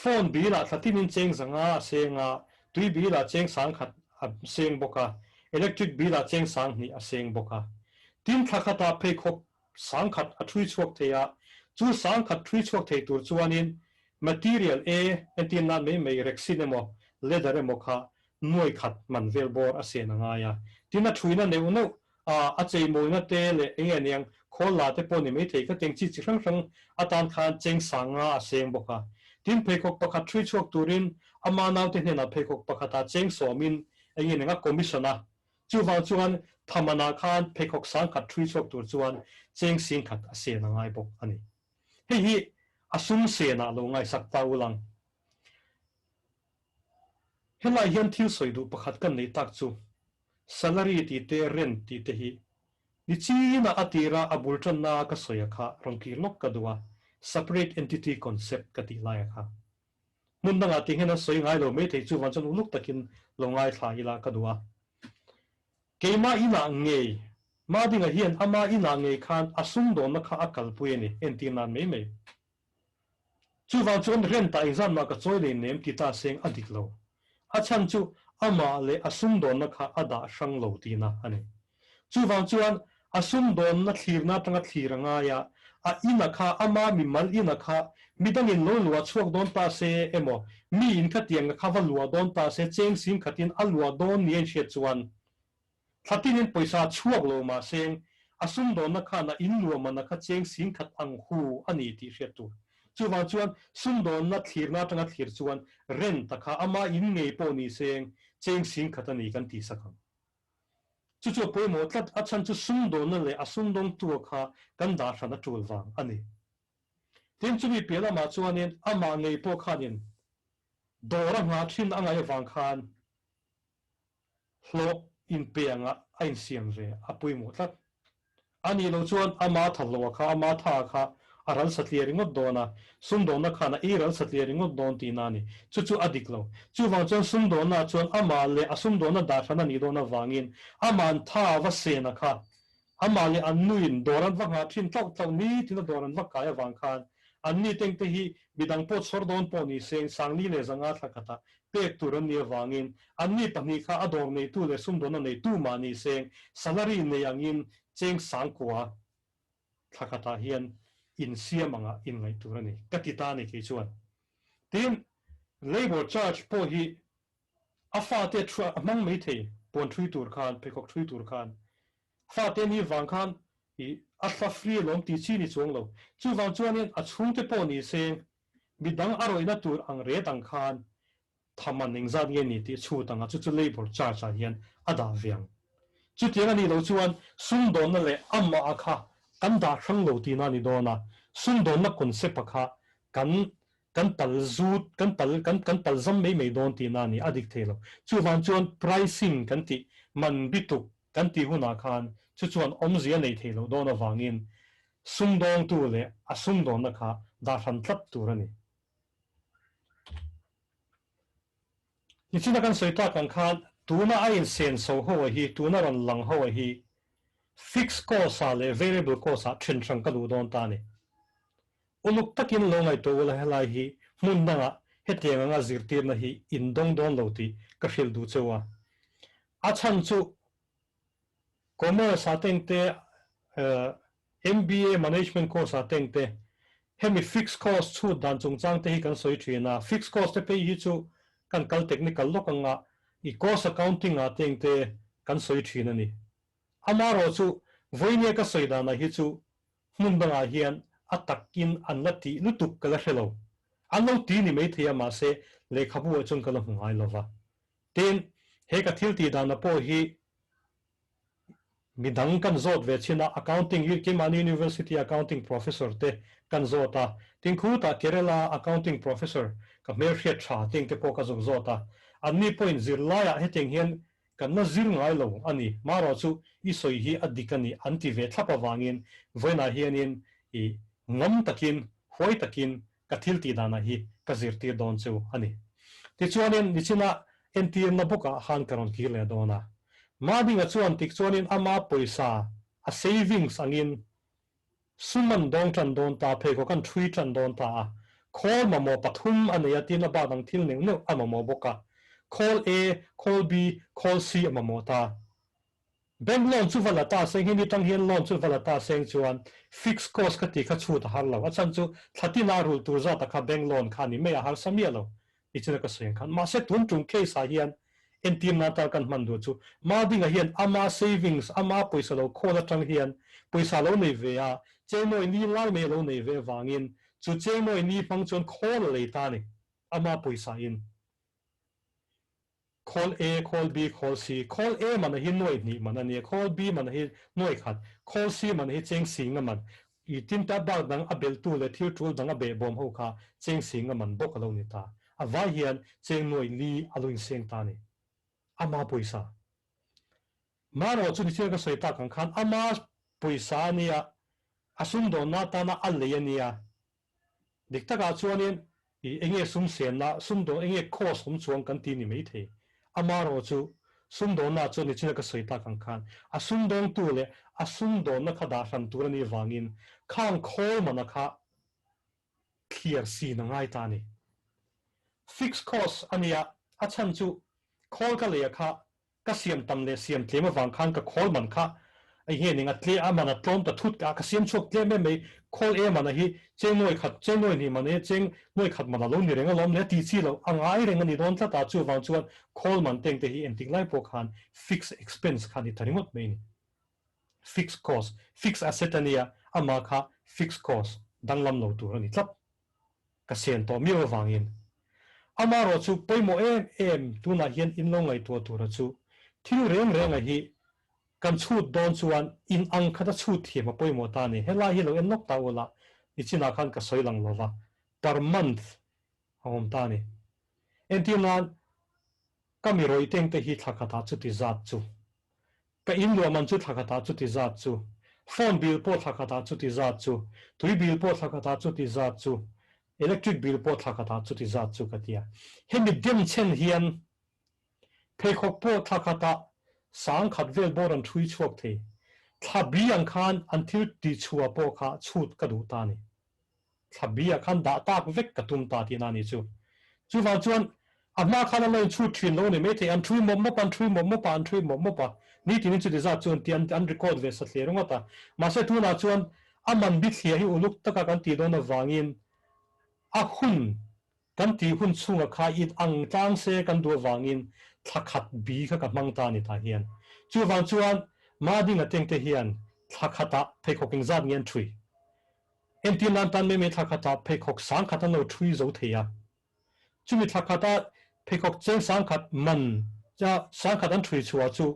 Phone bill ah thlatinin cheng 500 a seng a, tui bill ah cheng 1000 a seng bawk a, electric bill ah cheng 2000 a seng bawk a. Tin thla khatah pheikhawk 1000 a thui chhuak thei a, chu 1000 thui chhuak thei tur chuanin material A, entir nan mai mai rexin emaw leather emaw kha nuai khat man vel bawr a sen a ngai a. Tin a thuina neuh neuh a, a cheimawina te leh eng nge niang khawl la te pawh ni maithei ka teng chi chi hrang hrang atan khan cheng 50 a seng bawk a. Tin pheikhawk pakhat thui chhuak turin ama naute hnenah pheikhawk pakhatah cheng sawmin eng nge niang a commission a. Chuvang chuan thamanah khan pheikhawk 1000 thui chhuak tur chuan cheng 10,000 a sen a ngai bawk a ni. Hei hi a sum senah lo ngaisak ta ulang. Helai hian thil sawi duh pakhat kan neih tak chu salary tih te rent tih te hi ni chinah a tira a bul tanna a ka sawi a kha rawn kir lawk ka duh a, separate entity concept ka tih lai a kha. Hmun dangah tih hian an sawi ngai lo maithei chuvang chuan uluk takin lo ngaithla ila ka duh a. Keimah inah ngei, Madinga hian ama inah ngei khan a sumdawnna kha a kalpui a ni, entir nan mai mai. Chuvang chuan rent ah engzat mah ka chawi lei nem ti ta seng a dik lo. A chhan chu amah leh a sumdawnna kha a dah hrang lo tihna a ni. Chuvang chuan a sumdawnna thlirna atanga thlir a ngai a, a ina kha ama mimal ina kha midangin lo luah chhuak dawn ta se emaw mi in khatianga kha va luah dawn ta se cheng sim khatin a luah dawn ni a inhriat chuan Thlatinin pawisa chhuak lo mahse a sumdawnna khan a inluahmanna kha cheng 10,000 ang hu a ni tih hriat tur. Chuvang chuan sumdawnna thlirna atanga thlir chuan rent a kha ama in ngei pawh ni seng cheng 10,000 a ni kan tih sak ang. Chu chu a pawimawh tlat, a chhan chu sumdawnna leh a sumdawngtua kha kan dah hran a tul vang a ni. Tin, chumi piah lamah chuanin amah ngei pawh khanin dawr a nghah thin a ngaih avang khan hlawh inpe anga a insiam ve a pawimawh tlat. A nih loh chuan ama tha hlawh a kha, ama tha a kha a ral satliah ringawt dawn a, sumdawnna khan a ei ral satliah ringawt dawn tihna a ni. Chu chu a dik lo. Chuvang chuan sumdawnna chuan amah leh a sumdawnna dah hran a nih dawn avangin ama'n tha va sen a kha, amah leh an nuin dawr an va nghah thin tlauh tlauh nitin a dawr an va kai avang khan an ni tengte hi midang pawh chhawr dawn pawh ni seng 4000 leh 500 thla khatah pek tur an nih avangin anni pahnih kha a dawr neitu leh sumdawnna neitu mah ni seng salary nei angin cheng 9000 thla khatah hian insiam anga inngaih tur a ni ka ti ta a ni kei chuan. Tin, labour charge pawh hi a fate a hmang mai thei puan thui tur khan, pheikhawk thui tur khan. Fate ni vang khan i a thla free alawm tih chi ni chuang lo. Chuvang chuanin a chhungte pawh ni seng midang a rawihna tur ang ret ang khan thaman engzat nge ni tih chhut anga chu chu labour charge ah hian a dah ve ang. Chutiang a nih loh chuan sumdawnna leh amah a kha kan dah hrang lo tihna a ni dawn a, sumdawnna concept a kha kan kan pal zut kan pal kan kan pal zam mai mai dawn tihna a ni, a dik thei lo. Chuvang chuan pricing kan tih man bituk kan tih hunah khan chu chuan awmzia nei thei loh dawn avangin sumdawngtu leh a sumdawnna kha dah hran tlat tur a ni. Nichina kan sawi tak ang khan tuna a insenso ho a hi, tuna rawn lang ho a hi fixed cost ah leh variable cost ah then hrang ka duh dawn ta a ni. Uluk takin lo ngaihtuah ula helai hi hmun dangah hetiang anga zirtirna hi in dawng dawn lo tih ka hrilh duh cheu a. A chhan chu Commerce ah tengte MBA Management course ah tengte hemi fixed cost chhut dan chungchang te hi kan sawi thin a, fixed cost te phei hi chu kan kal technical lawk anga i cost accounting ah tengte kan sawi thin a ni. Amaherawh chu vawinia ka sawi danah hi chu hmun dangah hian a takin an la tih lutuk ka la hre lo. An lo ti ni maithei a mahse lehkhabu ah chuan ka la hmu ngai lova. Tin, he ka thil tih danah pawh hi midang kan zawt ve chin a, accounting Kimani University accounting professor te kan zawt a, tin khutah Kerala accounting professor ka hmelhriat tha ting te pawh ka zawk zawt a, anni pawhin zirlaiah hetiang hian kan la zir ngai lo a ni, marawh chu i sawi hi a dik a ni an ti ve thlap avangin vawiinah hianin i ngam takin, huai takin ka thil tih danah hi ka zirtir dawn chu a ni. Tichuanin nichina entirna bawkah khan ka rawn kir leh dawn a. Madinga chuan tik chuanin ama pawisa a savings angin sum an dawng tan dawn ta, pheikhawk an thui tan dawn ta a. Khawl mamawh pathum a nei a tin a bak dang thil neuh neuh a mamawh bawk a. Khawl A, khawl B, khawl C a mamawh ta. Bank loan chu va la ta seng hemi tang hian loan chu va la ta seng chuan fixed cost ka tih kha chhut a har lo. A chhan chu thla tina rulh tur zat a kha bank loan kha a ni mai a harsa miah lo nichin a ka sawi ang khan. Mahse tun tum case ah hian entir nan tan kan hman duh chu Madinga hian ama savings ama pawisa lo khawl atang hian pawisa lo nei ve a, chengnawi ni lai mai a lo nei ve avangin chu chengnawi ni hmang chuan khawl a lei ta a ni ama pawisa in. Khawl A, Khawl B, Khawl C. Khawl A man a hi nuai hnih man a nia, Khawl B man a hi nuai khat, Khawl C man a hi cheng sing a man. I tin ta bak dang a belhtu leh thil tul dang a behbawm ho kha cheng sing a man bawk a lo ni ta. A vai hian cheng nuai li a lo inseng ta a ni. Ama pawisa. Marawh chu nichina ka sawi tak ang khan ama pawisa a nia, a sumdawnna atana a lei a nia. Dik takah chuanin i enge sum senna, sumdawn enge cost awm chuang kan ti ni maithei. Amarawh chu sumdawnna chuan nichina ka sawi tak ang khan a sumdawngtu leh a sumdawnna kha dah hran tur a nih vangin khang khawl mana kha thliar sin a ngai ta a ni. Fixed cost a nia, a chhan chu khawl ka leia kha Ka siam tam leh siam tlem avang khan ka khawl man kha a hian eng a tle a man a tlawm ta thut a, ka siam chhuak tlem em mai, khawl e man a hi cheng nuai khat, cheng nuai hnih man e, cheng nuai khat man a lo ni reng alawm le a ti chi loh, a ngai reng a ni dawn tlat a, chuvang chuan khawl man teng te hi engtik lai pawh khan fixed expense kha a ni ta ringawt mai a ni. Fixed cost, fixed asset a nia, amah kha fixed cost danglam lo tur a ni tlat. Ka sen tawh miau avangin. Amarawh chu pawimawh em em tunah hian in lo ngaihtuah tura chu thil reng renga hi kan chhut dawn chuan in ang khat a chhut thiam a pawimawh ta a ni. Helai hi lo en lawk ta ula nichinah khan ka sawi lang lova per month a awm ta a ni. Entir nan ka mi rawih teng te hi thla khatah chuti zat chu Ka in luah man chu thla khatah chuti zat chu, phone bill pawh thla khatah chuti zat chu, tui bill pawh thla khatah chuti zat chu, electric bill pawh thla khatah chuti zat chu ka ti a. Hemi dem chhen hian pheikhawk pawh thla khatah sangkhat vel bawr an ṭhui chhuak thei. Thla bi ang khan an thil tihchhuah pawh kha chhut ka duh ta a ni. Thla bi-ah khan dah tak vek ka tum ta tihna a ni chu. Chuvang chuan a hma khan an lo inchhut thin lo a ni maithei, an ṭhui mawp mawp a, an ṭhui mawp mawp a, an ṭhui mawp mawp a, nitin chuti zat chuan tih an record ve sa hle ringawt a. Mahse tunah chuan a man bithliah hi uluk taka kan tih dawn avangin a hun Kan tih hun chhunga kha in ang tlang se kan duh avangin thla khat bi kha ka hmang ta a ni tah hian. Chuvang chuan Madinga tengte hian thla khatah pheikhawk engzat nge an ṭhui? Entir nan tan mai mai thla khatah pheikhawk sangkhat an lo ṭhui zo thei a. Chumi thla khata pheikhawk cheng sangkhat man sangkhat an ṭhui chhuah chu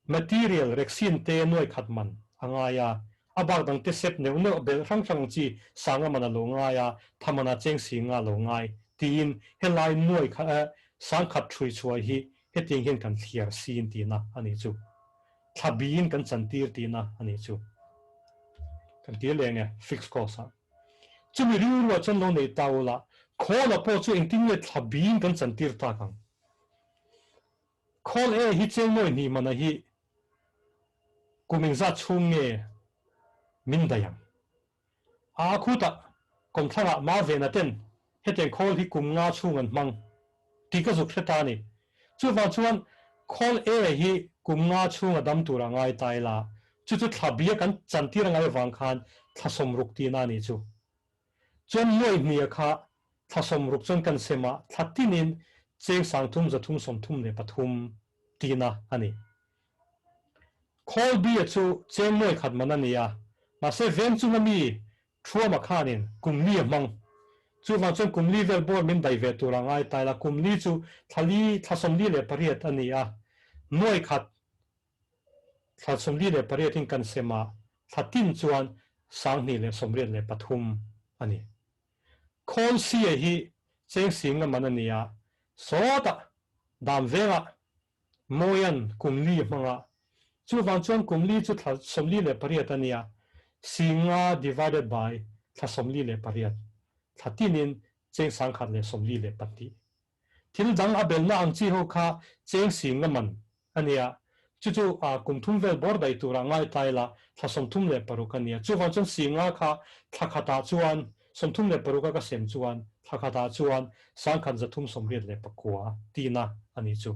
Material rexin te nuai khat man a ngai a, a bak dang te sep neuh neuh belh hrang hrang ang chi sanga man a lo ngai a, tha man a cheng si nga lo ngai tiin helai nuai khat eh sang khat hrui chhuah hi hetiang hian kan thliar sin tihna a nih chu. Thla biin kan chantir tihna a nih chu. Kan tir leh nge fixed cost ah. Chumi rilruah chuan lo nei ta ula, khawla pawh chu engtin nge thla biin kan chantir tak ang? Khawl e hi chengnawi hnih mana hi kum engzat chhung nge min daih ang? A khutah kawmthlangah ma vena ten hetiang khawl hi kum nga chhung an hmang tih ka zuk hre ta a ni. Chuvang chuan khawl e hi kum nga chhung a dam tur a ngai ta ila, chu chu thla bia kan chantir a ngai avang khan thla sawmruk tihna a nih chu. Chuan nuai hnia kha thla sawmruk chuan kan sem a, thla tinin cheng sangthum zathum 33 tihna a ni. Khawl bia chu cheng nuai khat man a ni a, mahse veng chunga mi Thuama khanin kum li a hmang. Chuvang chuan kum li vel bawr min dai ve tur a ngai ta ila, kum li chu thla li, thla 48 a ni a, nuai khat Thla 48 in kan sem a, thla tin chuan 2083 a ni. Khawl sia hi cheng sing a man a ni a, sawtah dam vengah Mawian kum li a hmang a, chuvang chuan kum li chu thla 48 a ni a, singa divided by thla 48, thla tinin cheng 142. Thil dang a belna ang chi ho kha cheng sing a man a nia, chu chu kum thum vel bawr daih turah ngai ta ila thla 36 a nia. Chuvang chuan singa kha thla khatah chuan. 36 a ka sem chuan thla khatah chuan 1389 tihna a nih chu.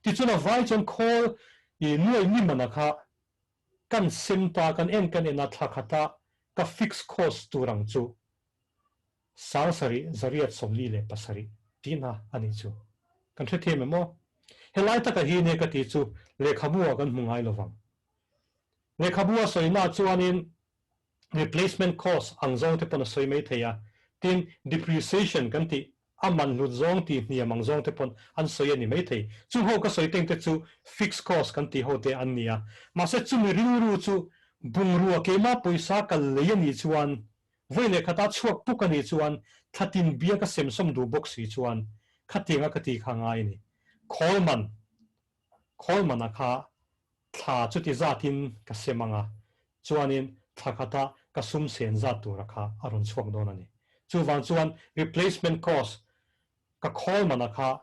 Tichuan a vai chuan khawl i nuai ni mana kha kan sem ta, kan en kan en a thla khata ka fix cost tur ang chu 7847 tihna a nih chu. Kan hrethiam em aw? Helai taka hi nia ka tih chu lehkhabu ah kan hmu ngai lovang. Lehkhabu a sawina chuanin replacement cost ang zawng te pawn a sawi mai thei a, tin depreciation kan tih a man hlut zawng tih hniam ang zawng te pawn an sawi a ni mai thei. Chung ho ka sawi teng te chu fixed cost kan tih ho te an ni a, mahse chumi rilru chu bungrua keimah pawisa kal lei a nih chuan vawi leh khatah chhuak puk a nih chuan thlatin bia ka semsawm duh bawk si chuan khatianga ka tih kha ngai a ni. Khawl man Khawl mana kha thla chuti zatin ka sem ang a, chuanin thla khata ka sum sen zat tura kha a rawn chhuak dawn a ni. Chuvang chuan replacement cost ka khawl mana kha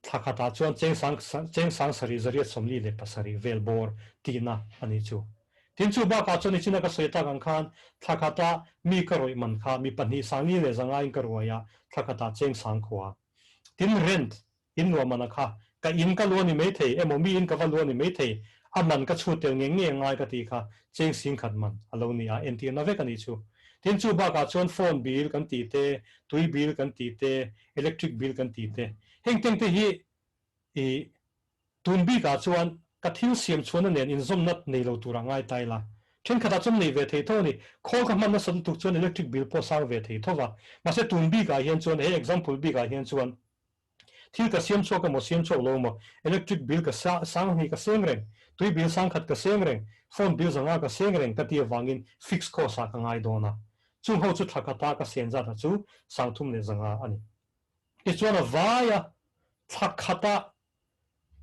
thla khatah chuan cheng 7847 vel bawr tihna a nih chu. Tin chu bakah chuan nichina ka sawi tak ang khan thla khata mi ka rawih man kha mi pahnih sangli leh zangaiin ka ruai a, thla khatah cheng sangkhua. Tin rent In nuam a kha, ka in ka lu a ni maithei emaw mi in ka va lu a ni maithei, a man ka chhut tel ngei ngei a ngai ka tih kha cheng singkhat man a lo ni a, entirna vek a nih chu. Tin chu bakah chuan phone bill kan tih te, tui bill kan tih te, electric bill kan tih te, heng teng te hi i tun bikah chuan ka thil siam chhuahna nen inzawmna nei lo tura ngai ta ila. Thenkhatah chuan nei ve thei tho a ni. Khawl ka hman nasa lutuk chuan electric bill pawh sang ve thei tho va. Mahse tun bikah hian chuan he example bikah hian chuan Thil ka siam chhuak emaw siam chhuak lo emaw, electric bill ka sang hnih ka seng reng, tui bill sang khat ka seng reng, phone bill zanga ka seng reng ka ti avangin fixed cost ah ka ngai dawn a. Chung ho chu thla khata ka sen zat ah chu 3000 leh 500 a ni. Tichuan a vai a, thla khata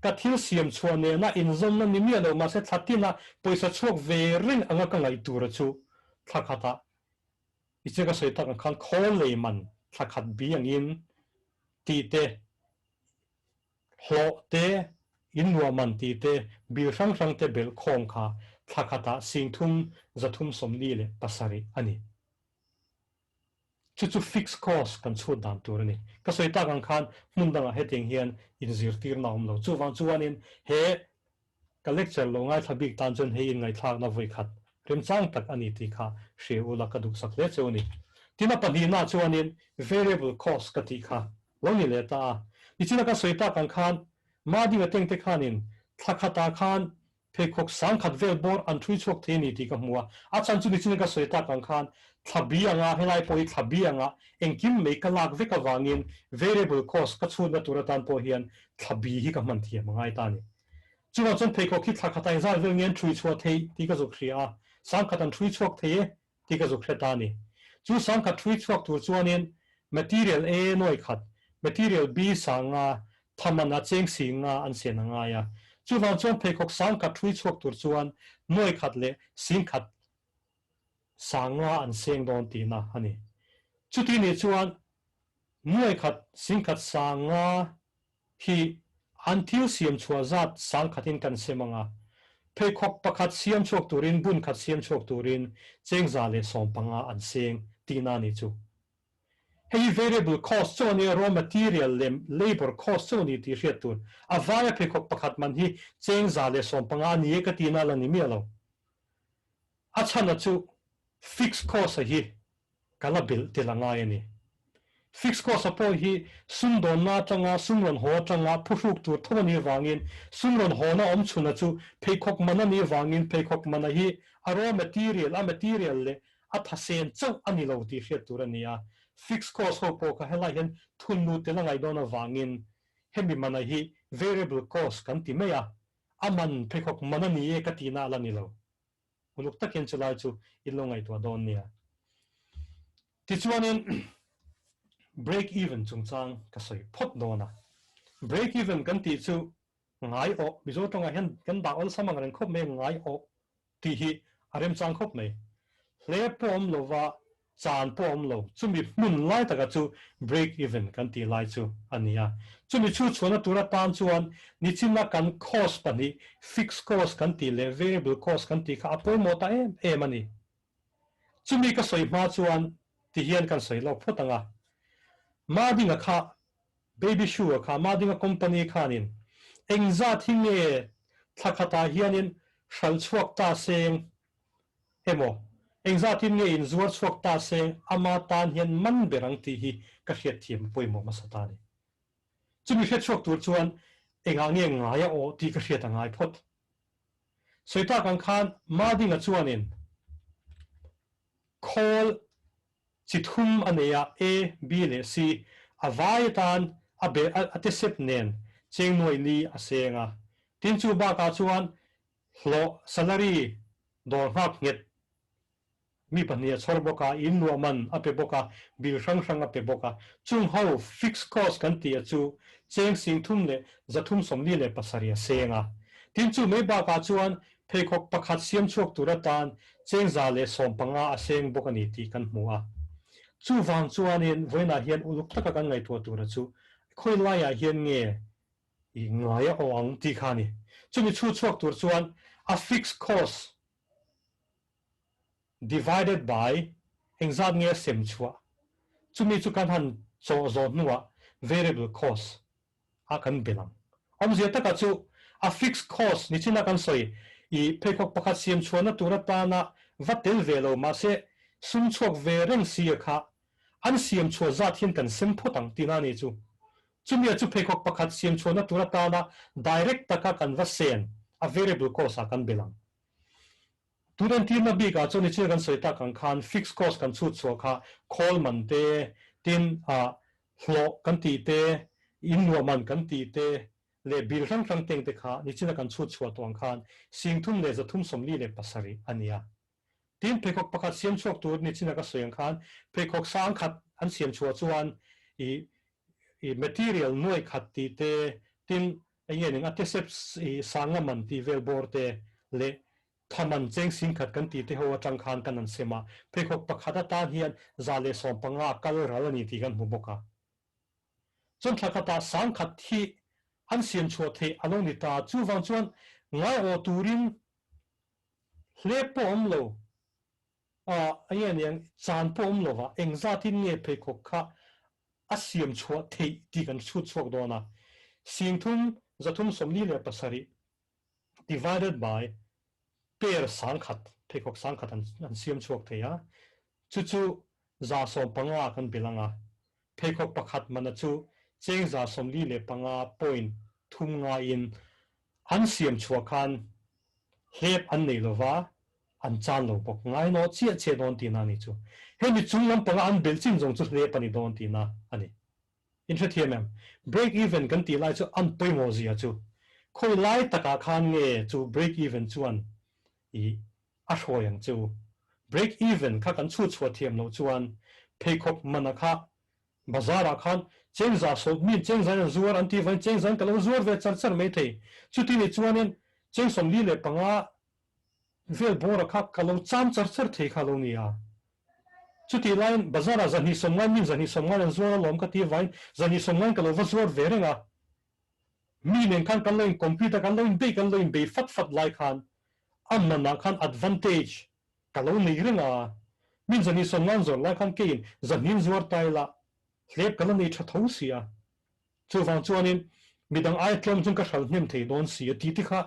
ka thil siam chhuah nena inzawmna ni miah lo mahse thla tina pawisa chhuak ve reng anga ka ngaih tura chu thla khatah I chu ka sawi tak ang khan khawl lei man thla khat bi angin tih te, hlawh te, in luah man tih te, bill hrang hrang te belh khawm kha thla khatah 337 a ni. Chu chu fixed cost kan chhut dan tur a ni. Ka sawi tak ang khan hmun dangah hetiang hian inzirtirna a awm lo. Chuvang chuanin he Ka lecture lo ngaithla bik tan chuan hei inngaihthlakna vawi khat remchang tak a ni tih kha hria ula ka duhsak hle cheu a ni. Tin a pahnihna chuanin variable cost ka tih kha lo ni leh ta a. Nichina ka sawi tak ang khan Madinga tengte khanin thla khatah khan pheikhawk 1000 vel bawr an ṭhui chhuak thei a ni tih ka hmu a. A chhan chu nichina ka sawi tak ang khan thla bi anga helai pawh hi thla bi anga engkim mai ka lak vek avangin variable cost ka chhutna tur atan pawh hian thla bi hi ka hman thiam a ngai ta a ni. Chuvang chuan pheikhawk hi thla khatah inzal vel nge an ṭhui chhuah theih tih ka zuk hria a, 1000 an ṭhui chhuak thei e tih ka zuk hre ta a ni. Chu 1000 ṭhui chhuak tur chuanin material A nawi khat, material B 50, thaman a cheng 50 an sen a ngai a. Chuvang chuan pheikhawk 1000 ṭhui chhuak tur chuan nawi khat leh 10,000 50 an seng dawn tihna a ni. Chuti nih chuan nawi khat 10,000 50 Hi an thil siam chhuah zat 1000 in kan sem ang a, pheikhawk pakhat siam chhuak turin bun khat siam chhuak turin cheng 115 an seng tihna a nih chu. Hei hi variable cost chauh a nia, raw material leh labour cost chauh a ni tih hriat tur. A vaia pheikhawk pakhat man hi cheng 115 a ni e ka tihna la ni miah lo. A chhana chu fixed cost a hi Ka la belh tel a ngai a ni. Fixed cost-a pawh hi sumdawnna atanga sum rawn haw atanga phuhruk tur tho a nih avangin sum rawn hawna awm chhuna chu pheikhawk man a nih avangin pheikhawk mana hi a raw material, a material leh a thasen chauh a ni lo tih hriat tur a ni a. Fixed cost ho pawh kha helai hian thunnu tel a ngaih dawn avangin hemi mana hi variable cost kan ti mai a, a man pheikhawk man a ni e ka tihna a la ni lo. Uluk takin chulai chu in lo ngaihtuah dawn nia. Tichuanin break even chungchang ka sawi phawt dawn a. Break even kan tih chu ngai awh, Mizo tawngah hian kan dah awlsam ang reng khawp mai a, ngai awh tih hi a remchang khawp mai. Hle pawh awm lova Chan pawh awm lo, chumi hmun lai taka chu break even kan tih lai chu a ni a. Chumi chhu chhuahna tur atan chuan nichina kan cost pahnih, fixed cost kan tih leh variable cost kan tih kha a pawimawh ta em em a ni. Chumi ka sawi hma chuan. Ti hian kan sawi lawk phawt ang a. Madinga kha, Baby Shoe-a kha, Madinga company khanin engzat hi nge thla khatah hianin hralh chhuak ta seng emaw, engzatin nge inzuar chhuak ta seng ama tan hian man ber ang tih hi ka hriatthiam a pawimawh hmasa ta a ni. Chumi hriatchhuak tur chuan engah nge ngai a aw tih ka hriat a ngai phawt. Sawi tak ang khan Madinga chuanin khawl chi thum a nei a, A, B leh C, a vai atan a be a tesep nen cheng nuai li a seng a. Tin chu bakah chuan hlawh, salary, dawr nghak nghet Mi pahnih a chhawr bawk a, in luah man a pe bawk a, bill hrang hrang a pe bawk a. Chung ho fixed cost kan tih a chu cheng 3000 347 a seng a. Tin chu mai bakah chuan pheikhawk pakhat siam chhuak tur atan cheng 115 a seng bawk a ni tih kan hmu a. Chuvang chuanin vawiinah hian uluk taka kan ngaihtuah tura chu khawi laiah hian nge i ngai a awh ang tih kha a ni. Chumi chhu chhuak tur chuan a fixed cost divided by engzat nge a sem chhuah? Chumi chu kan han chawh zawh hnuah variable cost ah kan belh ang. Awmzia takah chu a fixed cost ni chin a kan sawi i pheikhawk pakhat siam chhuahna tur atana va tel ve lo mahse sum chhuak ve reng si a kha an siam chhuah zat hian kan sem phawt ang tihna a ni chu. Chumi a chu pheikhawk pakhat siam chhuahna tur atana direct taka kan va sen a variable cost ah kan belh ang. Tun entirna bikah chuan nichina kan sawi tak ang khan fixed cost kan chhut chhuah kha khawl man te, tin ah hlawh kan tih te, in luah man kan tih te leh bill hrang hrang teng te kha nichina kan chhut chhuah tawh ang khan 3337 a ni a. Tin pheikhawk pakhat siam chhuak tur nichina ka sawi ang khan pheikhawk sang khat an siam chhuah chuan i i material nuai khat tih te, tin Eng nge ning a tesep i sanga man tih vel bawr te leh tha man cheng 10,000 kan tih te ho atang khan kan an sem a, pheikhawk pakhat atan hian 115 kal ral a ni tih kan hmu bawk a. Chuan thla khatah 10,000 hi an siam chhuah theih a lo ni ta, chuvang chuan ngaiawh turin hlep pawh awm lo a, eng nge niang chan pawh awm lova engzatin nge pheikhawk kha a siam chhuah theih tih kan chhut chhuak dawn a, 3347 divided by pair 10,000, pheikhawk 10,000 an siam chhuak thei a, chu chu 150 kan belh ang a, pheikhawk pakhat mana chu cheng 145 point thum ngaiin an siam chhuah khan hlep an nei lova, an chan lo bawk. Ngai naw chiah chiah dawn tihna a ni chu. Hemi chung lampanga an belh chin zawng chu hlep a ni dawn tihna a ni. In hrethiam em? Break even kan tih lai chu an pawimawh zia chu. Khawi lai takah khan nge chu break even chuan i a hruai ang chu. Break even kha kan chhut chhuah thiam loh chuan pheikhawk mana kha Bazar ah khan cheng za sawt min cheng zain an zuar an tih vangin cheng zain ka lo zuar ve char char mai thei. Chuti nih chuanin cheng 45 vel bawra kha ka lo cham char char thei kha lo ni a. Chutih laiin bazar ah 290 min 290 an zuar alawm ka tih vangin 290 ka lo va zuar ve reng a. Mi nen khan kan lo in compete a, kan lo in bei kan lo in bei fat fat lai khan a man ah khan advantage Ka lo nei reng a, min 290 zawrh lai khan keiin zahnin zuar ta ila hlep ka la nei tha tho si a. Chuvang chuanin midang ai tlawm chuan ka hralh hnem thei dawn si a tih te kha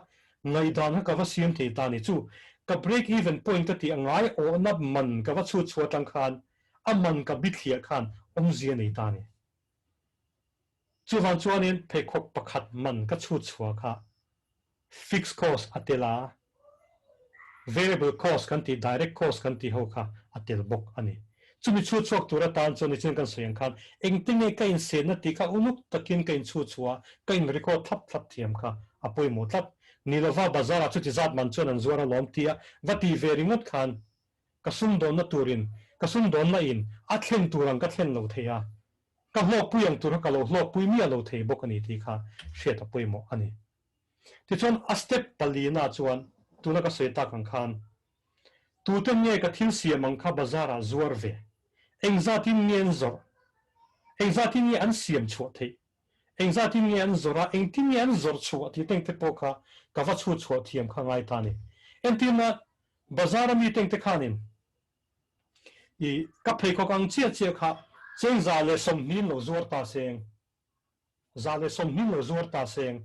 ngaihdan kha ka va siam thei ta ni. Chu ka break even point ka tih a ngai awhna man ka va chhut chhuah atang khan a man ka bithliah khan awmzia nei ta ni. Chuvang chuanin pheikhawk pakhat man ka chhut chhuah kha fixed cost a tel a, variable cost kan tih, direct cost kan tih ho kha a tel bawk a ni. Chumi chhut chhuak tur atan chuan nichin kan sawi ang khan engte nge ka insenna tih kha uluk takin ka inchhut chhuah a, ka in record thlap thlap thiam kha a pawimawh tlat. Ni lova bazar ah chuti zat man chuan an zuar alawm tia va ti ve ringawt khan ka sumdawnna turin ka sumdawnna in a thlen tur ang ka thlen lo thei a, ka hlawkpui ang tur kha ka lo hlawkpui miah lo thei bawk a ni tih kha hriat a pawimawh a ni. Tichuan a step palina chuan tuna ka sawi tak ang khan tute nge ka thil siam ang kha bazar ah zuar ve? Engzatin nge an zawrh? Engzatin nge an siam chhuah theih? Engzatin nge an zawrh a, engtin nge an zawrh chhuah tih teng te pawh kha ka va chhut chhuah thiam kha ngai ta a ni. Entirna bazar a mi teng te khanin. I ka pheikhawk ang chiah chiah kha cheng 120 lo zuar ta seng, 120 lo zuar ta seng.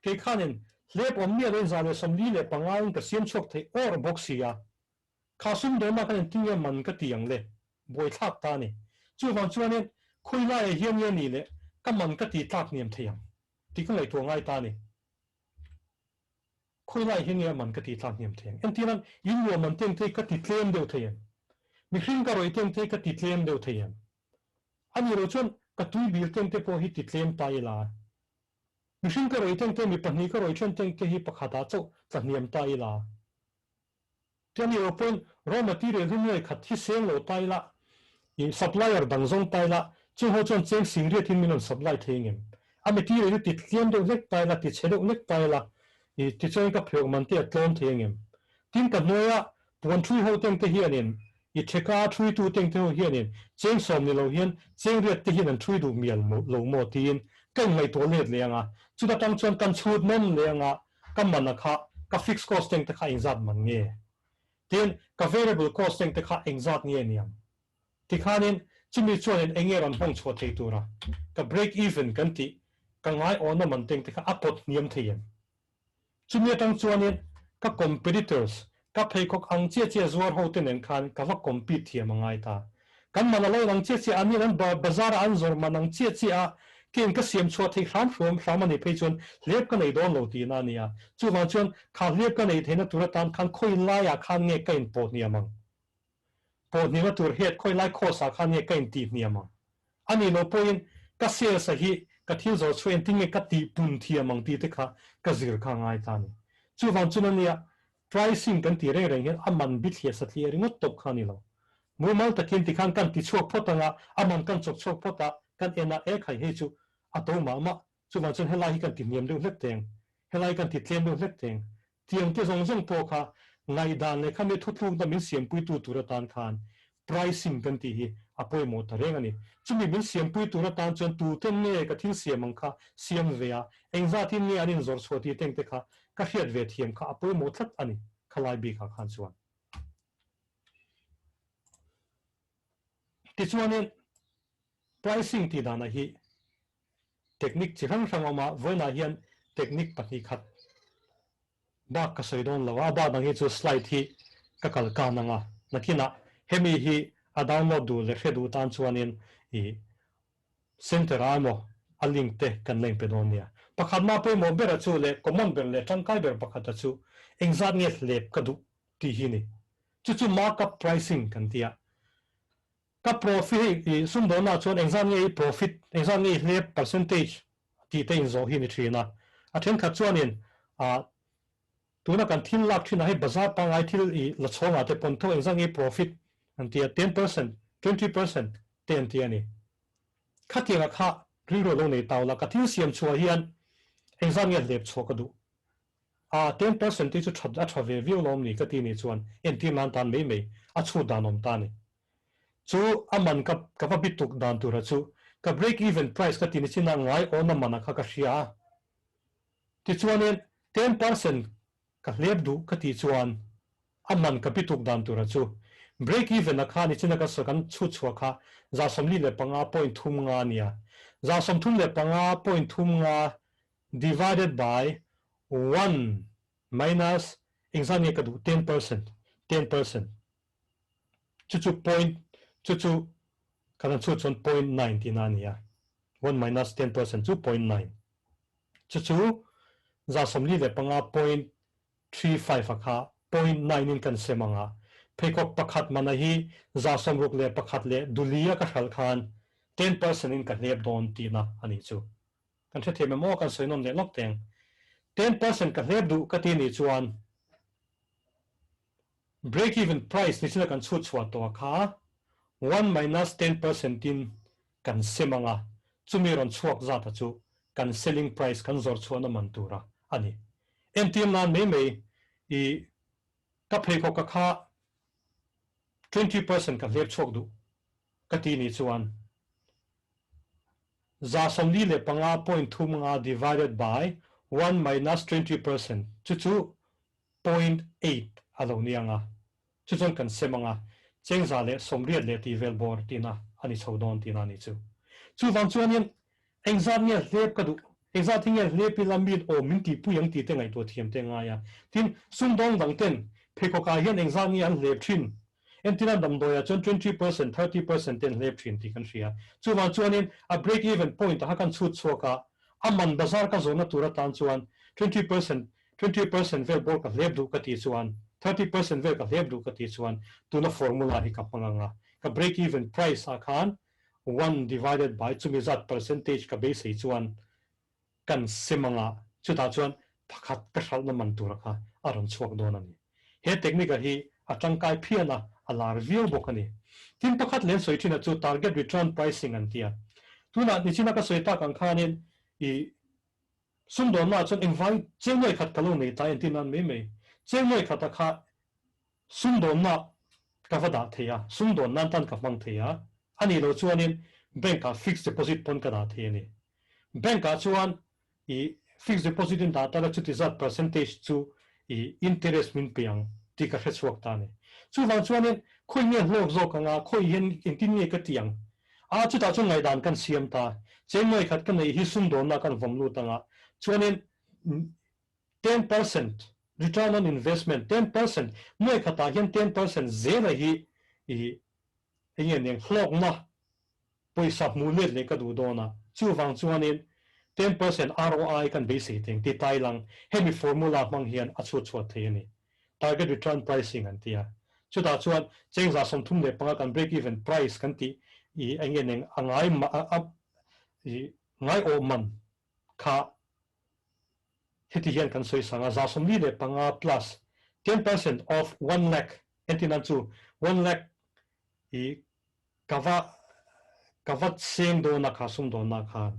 Kei khanin hlep awm miah loin 145 in ka siam chhuak thei awr bawk si a. Kha sumdawnna khan engtin nge man ka ti ang le? Buaithlak ta a ni. Chuvang chuanin khawi laiah hian nge ni le ka man ka ti tlak hniam thei ang tih ka ngaihtuah ngai ta a ni. Khawi laiah hian nge a man ka ti tlak hniam thei ang? Entirnan, in luah man teng te hi ka ti tlem deuh thei em? Mihring ka rawih teng te hi ka ti tlem deuh thei em? A nih loh chuan ka tui bil teng te pawh hi ti tlem ta ila. Mihring ka rawih teng te, mi pahnih ka rawih then teng te hi pakhatah chauh tla hniam ta ila. Ti a nih loh pawhin raw material hi nuai khat hi seng lo ta ila, i supplier dang zawng ta ila, chung ho chuan cheng sing riat in min rawn supply thei ngem. A material hi ti tliam deuh hlek ta ila, ti chhe deuh hlek ta ila, i tichuan ka pheuh man te a tlawm thei angem. Tin ka hnuaia puan thui ho teng te hianin, i theka thui tu teng te ho hianin cheng sawm ni lo hian cheng riat te hian an thui duh mial lo maw tiin ka inngaihtuah let leh anga, chuta tang chuan kan chhut nawm leh anga Ka man a kha ka fixed cost teng te kha engzat man nge? Tin, ka variable cost teng te kha engzat nge niang? Tikhanin chumi chuanin enge rawn hmang chhuah thei tura ka break even kan tih ka ngai awhna man teng te kha a pawt hniam thei em? Chumi atang chuanin ka competitors, ka pheikhawk ang chiah chiah zuar ho te nen khan ka va compete thiam a ngai ta. Kan man a lo lang chiah chiah a, anian an bazar a an zawrh man ang chiah chiah a, keng ka siam chhuah theih hram hruam hram a nih phei chuan hlep ka nei dawn lo tihna a ni a. Chuvang chuan kha hlep ka neih theihna tur atan khan khawi laiah khan nge ka inpawh hniam ang? Pawh hniamna tur hiat khawi lai course ah khan nge ka intih hniam ang? A nih loh pawhin ka sales a hi ka thil zawh chhuah engtin nge ka tih pun thiam ang tih te kha ka zir kha a ngai ta a ni. Chuvang chuan a nia pricing kan tih reng reng hian a man bithliah satliah ringawt tawp kha a ni lo. Mumal takin tikhan kan ti chhuak phawt ang a, a man kan chawk chhuak phawt a, kan en a, e khai hei chu a to mah mah, chuvang chuan helai hi kan ti hniam deuh hlek teng, helai hi kan ti tlem deuh hlek teng Tiang te zawng zawng pawh kha ngaihdan leh khami thutlukna min siampuitu tur atan khan pricing kan tih hi a pawimawh ta reng a ni. Chumi min siampui tur atan chuan tuten nge ka thil siam ang kha siam ve a, engzatin nge an inzawrh chhuah tih teng te kha ka hriat ve thiam kha a pawimawh tlat a ni khalai bikah khan chuan. Tichuanin pricing tih danah hi Technique chi hrang hrang a awm a, vawiinah hian technique pahnih khat bak ka sawi dawn lo a, a bak dang hi chu slide hi ka kal kan ang a, nakinah hemi hi a download duh leh hre duh tan chuanin i center ah emaw a link te kan la inpe dawn nia. Pakhat mah pawimawh bera chu leh common ber leh tangkai ber pakhata chu engzat nge hlep ka duh tih hi ni. Chu chu markup pricing kan ti a. Ka profit hei i sumdawnah chuan engzat nge i profit, engzat nge i hlep percentage tih te inzawh hi a ni thin a. A thenkhat chuanin ah tuna kan thil lak thinah hei bazar pangngai thil i la chhawngah te pawn tho engzat nge i profit an ti a, 10%, 20% te an ti a ni. Khatianga kha rilru a lo nei tau la, ka thil siam chhuah hian engzat nge hlep chhuah ka duh A, 10% hi chu tha a tha ve viau lawm ni ka ti nih chuan entir nan tan mai mai a chhut dan awm ta ni. Chu a man ka ka va bituk dan tura chu ka break even price ka ti ni chin a ngai awna man a kha ka hria a. Tichuanin 10% ka hlep duh ka tih chuan a man ka bituk dan tura chu break even a kha ni chin a ka kan chhut chhuah kha 45.35 a nia. 35.35 divided by one minus engzat nge ka duh 10%, 10% chu chu point chu chu kan han chhut chuan point nine tihna a ni a, one minus 10% chu point nine chu chu 45 point 35 a kha point nine in kan sem ang a, pheikhawk pakhat mana hi 61 leh duli a ka hral khan 10% in ka hlep dawn tihna a nih chu. Kan hrethiam em aw kan sawi nawn leh lawk teng. 10% ka hlep duh ka ti nih chuan break even price ni china kan chhut chhuah tawh a kha one minus 10% in kan sem ang a, chumi rawn chhuak zat a chu kan selling price kan zawrh chhuahna man tura a ni. Entir nan mai mai i ka pheikhawk ka kha 20% ka hlep chhuak duh ka ti nih chuan 45.35 divided by one minus 20% chu chu point eight a lo ni ang a, chu chuan kan sem ang a. 180 leh tih vel bawr tihna a ni chho dawn tihna a nih chu. Chuvang chuanin engzat nge hlep ka duh, engzat hi nge hlep ila min awm min tihpui ang tih te ngaihtuah thiam te a ngai a. Tin, sumdawng dang ten pheikhawkah hian engzat nge an hlep thin? Entirna damdawiah chuan 20%, 30% te an hlep thin tih kan hria. Chuvang chuanin a break even point ah kha kan chhut chhuak a, a man bazar ka zawhna tur atan chuan 20%, 20% vel bawr ka hlep duh ka tih chuan, 30% vel ka hlep duh ka tih chuan tuna formula hi ka hmang ang a, ka break even price ah khan one divided by chumi zat percentage ka beisei chuan kan sem ang a, chutah chuan pakhat ka hralhna man tura kha a rawn chhuak dawn a ni. He technique a hi a tangkai phian a, a lar viau bawk a ni. Tin pakhat leh an sawi thin a chu target return pricing an ti a. Tunah nichina ka sawi tak ang khanin i Sumdawnnaah chuan engvai chengnuai khat ka lo nei ta entir nan mai mai. Chengnuai khata kha sumdawnna ka va dah thei a, sumdawn nan tan ka hmang thei a, a nih loh chuanin bank ah fixed deposit pawn ka dah thei a ni. Bank ah chuan i fixed deposit in dah ta la chuti zat percentage chu i interest min pe ang tih ka hrechhuak ta a ni. Chuvang chuanin khawi nge hlawk zawk anga khawi hian engtin nge ka ti ang A, chutah chuan ngaihdan kan siam ta. Chengnuai khat ka neih hi sumdawnna kan vawm lut anga chuanin 10% return on investment, 10%, nuai khatah hian 10% zela hi i eng nge nen hlawkna pawisa hmuh let leh ka duh dawn a, chuvang chuanin 10% ROI kan beisei teng ti tai lang hemi formula hmang hian a chhut chhuat thei a ni. Target return pricing an ti a. Chutah chuan chengza 35 kan break even price kan tih i eng nge neng a ngai a i ngai awh man kha heti hian kan sawi sang a, 45 plus 10% of one lakh entir nan chu one lakh i ka va ka va seng dawn a kha sumdawnna khan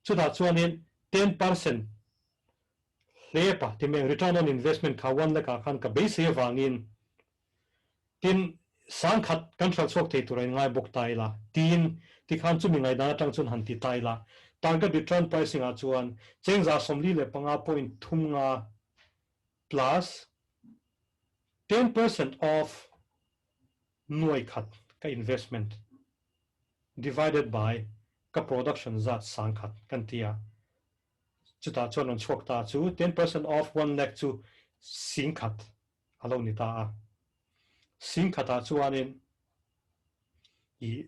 chutah chuanin 10% Hlep a, ti mai, return on investment kha one lakh ah khan ka beisei avangin tin sangkhat kan hralh chhuak thei tur a inngai bawk ta ila tiin tikhan chumi ngaihdan atang chuan han ti ta ila target return pricing ah chuan chengza 45.35 plus 10% of nuai khat ka investment divided by ka production zat sangkhat kan ti a. Chutah chuan rawn chhuak ta chu 10% of one lakh chu 10,000 a lo ni ta a. 10,000 ah chuanin i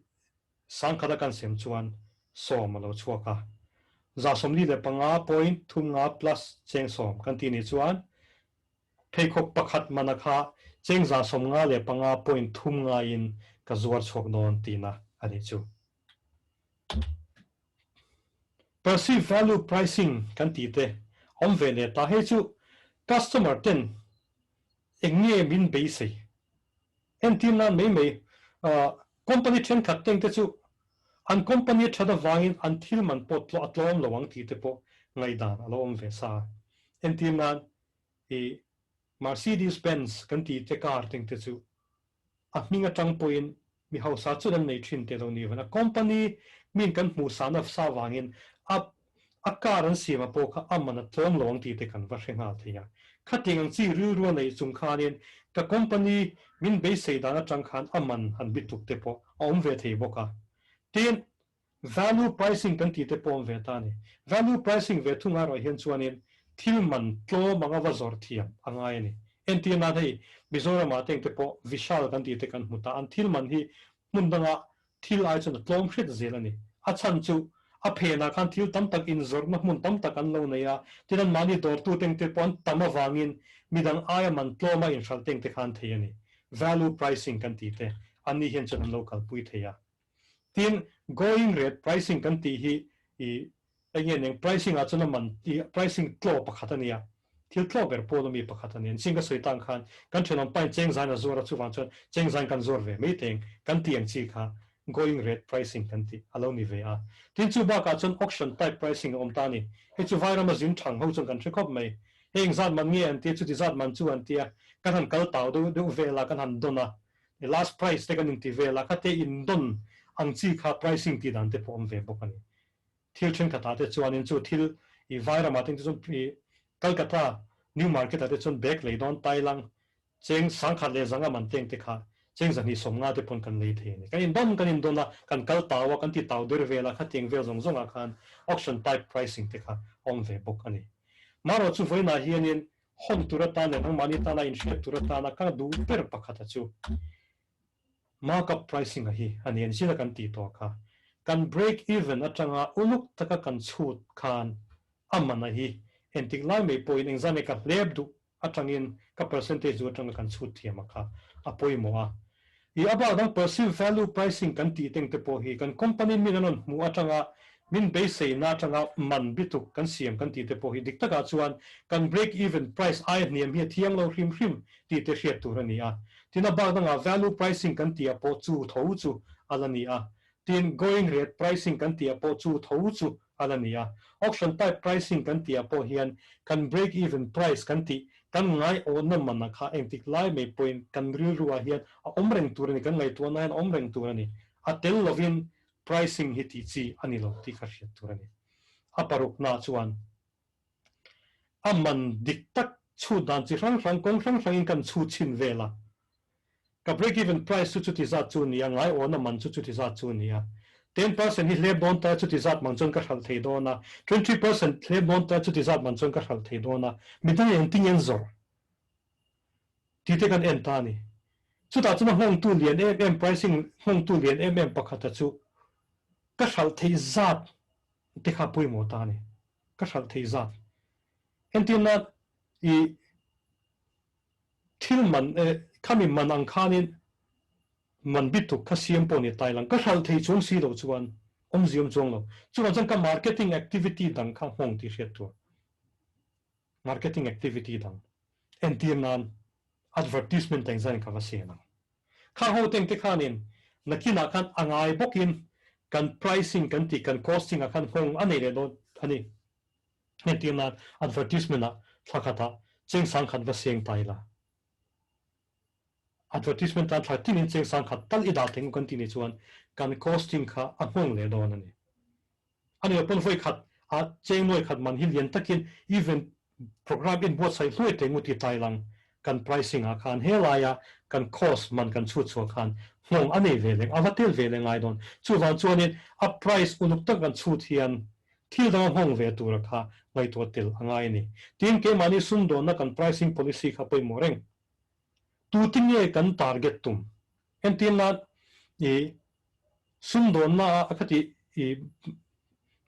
10,000 a kan sem chuan 10 a lo chhuak a. 45.35 plus cheng 10 kan tih nih chuan pheikhawk pakhat mana kha cheng 55.35 in ka zuar chhuak dawn tihna a nih chu. Perceived value pricing kan tih te awm ve leh ta. Hei chu customer ten eng nge min beisei? Entir nan mai mai company thenkhat teng te chu an company a that avangin an thil man pawh a tlawm lo ang tih te pawh ngaihdan a lo awm ve sa. Entir nan i Mercedes Benz kan tih te car teng te chu A hming atang pawhin mi hausa chuan an nei thin teh lo ni van. A company min kan hmuh sahna sa vangin a a car an siam a pawh kha a man a tlawm lo ang tih te kan va hre nghal thei a. Khatiang ang chi rilru a neih chung khanin ka company min beisei dan atang khan a man han bituk te pawh a awm ve thei bawk a. Tin, Value pricing kan tih te pawh awm ve ta a ni. Value pricing ve thung erawh hian chuanin thil man tlawm anga va zawrh thiam a ngai a ni. Entir nan hei Mizoramah te engte pawh Vishal kan tih te kan hmu ta, an thil man hi hmun danga thil ai chuan a tlawm hret zel a ni. A chhan chu a phenah khan thil tam tak inzawrhna hmun tam tak an lo nei a, tin anmahni dawrtu te engte pawh an tam avangin midang aia man tlawma inhralh te engte khan thei a ni. Value pricing kan tih te anni hian chuan an lo kalpui thei a. Tin, going rate pricing kan tih hi i eng nge eng pricing ah chuan a man i pricing tlaw pakhat a nia, thil tlaw ber pawl ami pakhat a nia. Ching ka sawi tang khan kan thenawm pain chengzain a zuar a, chuvang chuan chengzain kan zuar ve mai teng kan tih ang chi kha going rate pricing kan tih a lo ni ve a. Tin, chu bakah chuan auction type pricing a awm ta a ni. Hei chu Vairama zin thang ho chuan kan hre khawp mai. Hei engzat man nge an tia, chuti zat man chu an tia, kan han kal tau deuh deuh vel a, kan han dawn a, I last price te kan inti vel a, khate indawn ang chi kha pricing tih dan te pawh awm ve bawk a ni. Thil thenkhatah te chuanin chu thil i Vairamah te chuan i Calcutta New Market ah te chuan bag lei dawn Thailand cheng 10,000 leh 500 man teng te kha Cheng 250 te pawn kan lei thei a ni. Kan indawn kan indawn a, kan kal tau a, kan ti tau der vel a, khatiang vel zawng zawngah khan auction type pricing te kha a awm ve bawk a ni. Marawh chu vawiinah hianin hawn tur atan leh nangmahni tana inhriat tur atana ka duh ber pakhata chu markup pricing a hi a ni a ni. China kan tih tawh kha kan break even atanga uluk taka kan chhut khan a man a hi entik lai mai pawhin engzah nge ka hlep duh atangin ka percentage chu atanga kan chhut thiam a kha a pawimawh a. I a bak dang perceived value pricing kan tih teng te pawh hi kan company min an rawn hmuh atanga min beiseina atanga man bituk kan siam kan tih te pawh hi dik takah chuan kan break even price aia hniam hi a thiang lo hrim hrim tih te hriat tur a ni a. Tin a bak dangah value pricing kan tih ah pawh chu tho chu a la ni a. Tin going rate pricing kan tih ah pawh chu tho chu a la ni a. Auction type pricing kan tih ah pawh hian kan break even price kan tih kan ngaiawhna mana kha engtik lai mai pawhin kan rilru ah hian a awm reng tur a ni, kan ngaihtuahna hian a awm reng tur a ni. A tel lovin pricing hi tih chi a ni lo tih kha hriat tur a ni. A parukna chuan a man dik tak chhut dan chi hrang hrang kawng hrang hrangin kan chhut chhin vel a. Ka break even price chu chuti zat chu nia, ngaiawna man chu chuti zat chu nia. 10% hi hlep dawn ta chuti zat man chuan ka hralh thei dawn a, 20% hlep dawn ta chuti zat man chuan ka hralh thei dawn a, midang engtin nge an zawrh tih te kan en ta a ni. Chutah chuan a nghawngtu lian em em pricing nghawngtu lian em em pakhata chu ka hralh theih zat te kha pawimawh ta a ni. Ka hralh theih zat. Entirna i Thil man e, khami man ang khanin man bituk kha siam pawh ni tai lang. Ka hralh thei chuang si lo chuan awmzia awm chuang lo. Chuvang chuan ka marketing activity dang kha nghawng tih hriat tur. Marketing activity dang entir nan advertisement eng zanin ka va siam ang. Kha ho teng te khanin nakinah khan a ngai bawkin kan pricing kan tih kan costing ah khan nghawng a nei leh dawn a ni. Entir nan advertisement ah thla khatah cheng sangkhat va seng ta ila. Advertisement tan thla tinin cheng sangkhat tal i dah thei kan ti ni chuan kan costing kha a nghawng leh dawn a ni. A ni lo pawn vawi khat ah cheng nuai khat man hi lian takin event program in buatsaih hluai thei ngu ti tai lang kan pricing ah khan helaia kan cost man kan chhut chhuah khan nghawng a nei ve leh a va tel ve leh ngai dawn. Chuvang chuanin a price uluk tak kan chhut hian Thil danga nghawng ve tura kha ngaihtuah tel a ngai a ni. Tin, keimahni sumdawnna kan pricing policy kha pawimawh reng. Tute nge kan target tum? Entir nan, i sumdawnna a kha tih i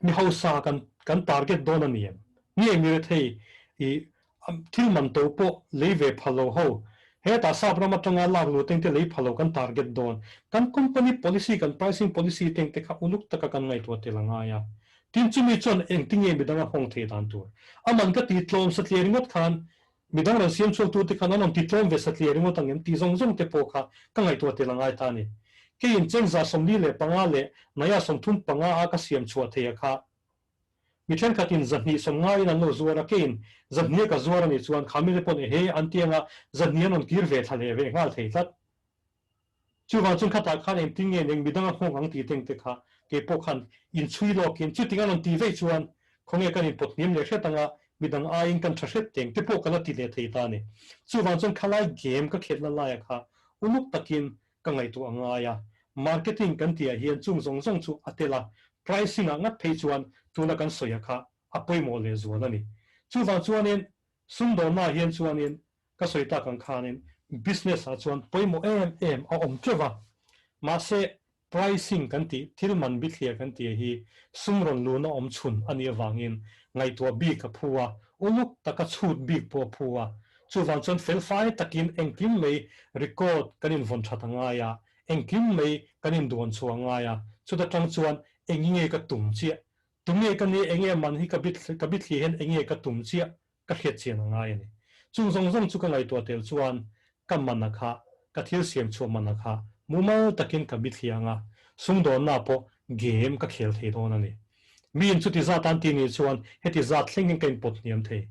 mi hausa kan kan target dawn a ni em? Nge mi rethei i Thil man to pawh lei ve pha lo ho. Hetah sap ram atanga lak luh teng te lei pha lo kan target dawn. Kan company policy, kan pricing policy teng te kha uluk taka kan ngaihtuah tel a ngai a. Tin chumi chuan engtinge midang a nghawng thei dan tur. A man ka ti tlawm satliah ringawt khan midang rawn siam chhuak tu te khan an rawn ti tlawm ve satliah ringawt ang em tih zawng zawng te pawh kha ka ngaihtuah tel a ngai ta a ni. Keiin chengza 45 leh naia 35 a ka siam chhuah thei a kha Mi thenkhatin 200 sawmngaiin an lo zuar a, keiin 200 ka zuar a nih chuan kha mite pawn ehe an ti anga 200 an rawn kir ve thla leh ve nghal thei tlat. Chuvang chuan khatah khan engtin nge eng midang a nghawng ang tih teng te kha keipawh khan inchhui lawkin chuting an rawn tih veih chuan khawnge kan inpawt hniam leh hret anga midang aiin kan tha hret teng te pawh ka la ti leh thei ta a ni. Chuvang chuan khalai game ka khelhna laia kha uluk takin Ka ngaihtuah a ngai a, marketing kan tihah hian chung zawng zawng chu a tel a, pricing ah ngat phei chuan tuna kan sawi a kha a pawimawh leh zual a ni. Chuvang chuanin sumdawnna ah hian chuanin ka sawi tak ang khanin business ah chuan pawimawh em em a awm teuh va, mahse pricing kan tih thil man bithliah kan tih hi sum rawn luhna awm chhun a nih avangin ngaihtuah bik a phu a, uluk taka chhut bik pawh a phu a, Chuvang chuan felfai takin engkim mai record kan invawn that a ngai a, engkim mai kan induan chhuah a ngai a, chuta tang chuan eng nge ka tum chiah, tunge ka nih, enge man hi ka ka bithliah hian enge ka tum chiah ka hriat chian a ngai a ni. Chung zawng zawng chu ka ngaihtuah tel chuan ka man a kha, ka thil siam chhuah man a kha mumal takin ka bithliah ang a, sumdawnna pawh game ka khel thei dawn a ni. Miin chuti zat an ti nih chuan heti zat thleng hian ka inpawt hniam thei.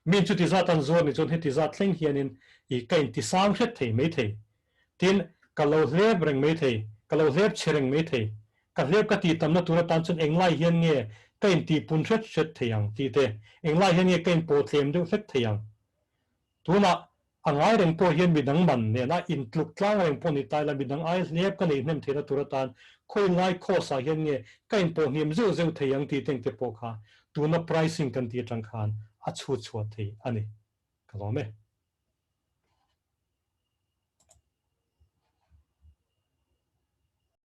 Miin chuti zat an zuar nih chuan heti zat thleng hianin i ka intisang hret thei mai thei. Tin, ka lo hlep reng mai thei, ka lo hlep chhe reng mai thei. Ka hlep ka tih tamna tur atan chuan englai hian nge ka intihpun hret hret thei ang tih te, englai hian nge ka inpawh tlem deuh hlek thei ang. Tunah. A ngai reng pawh hian midang man nena intluk tlang reng pawh ni ta ila midang ai hlep ka neih hnem theihna tur atan khawi lai cost ah hian nge ka inpawh hniam zeuh zeuh thei ang tih teng te pawh kha tuna pricing kan tih atang khan a chhut chhuah thei a ni. Ka lawm e.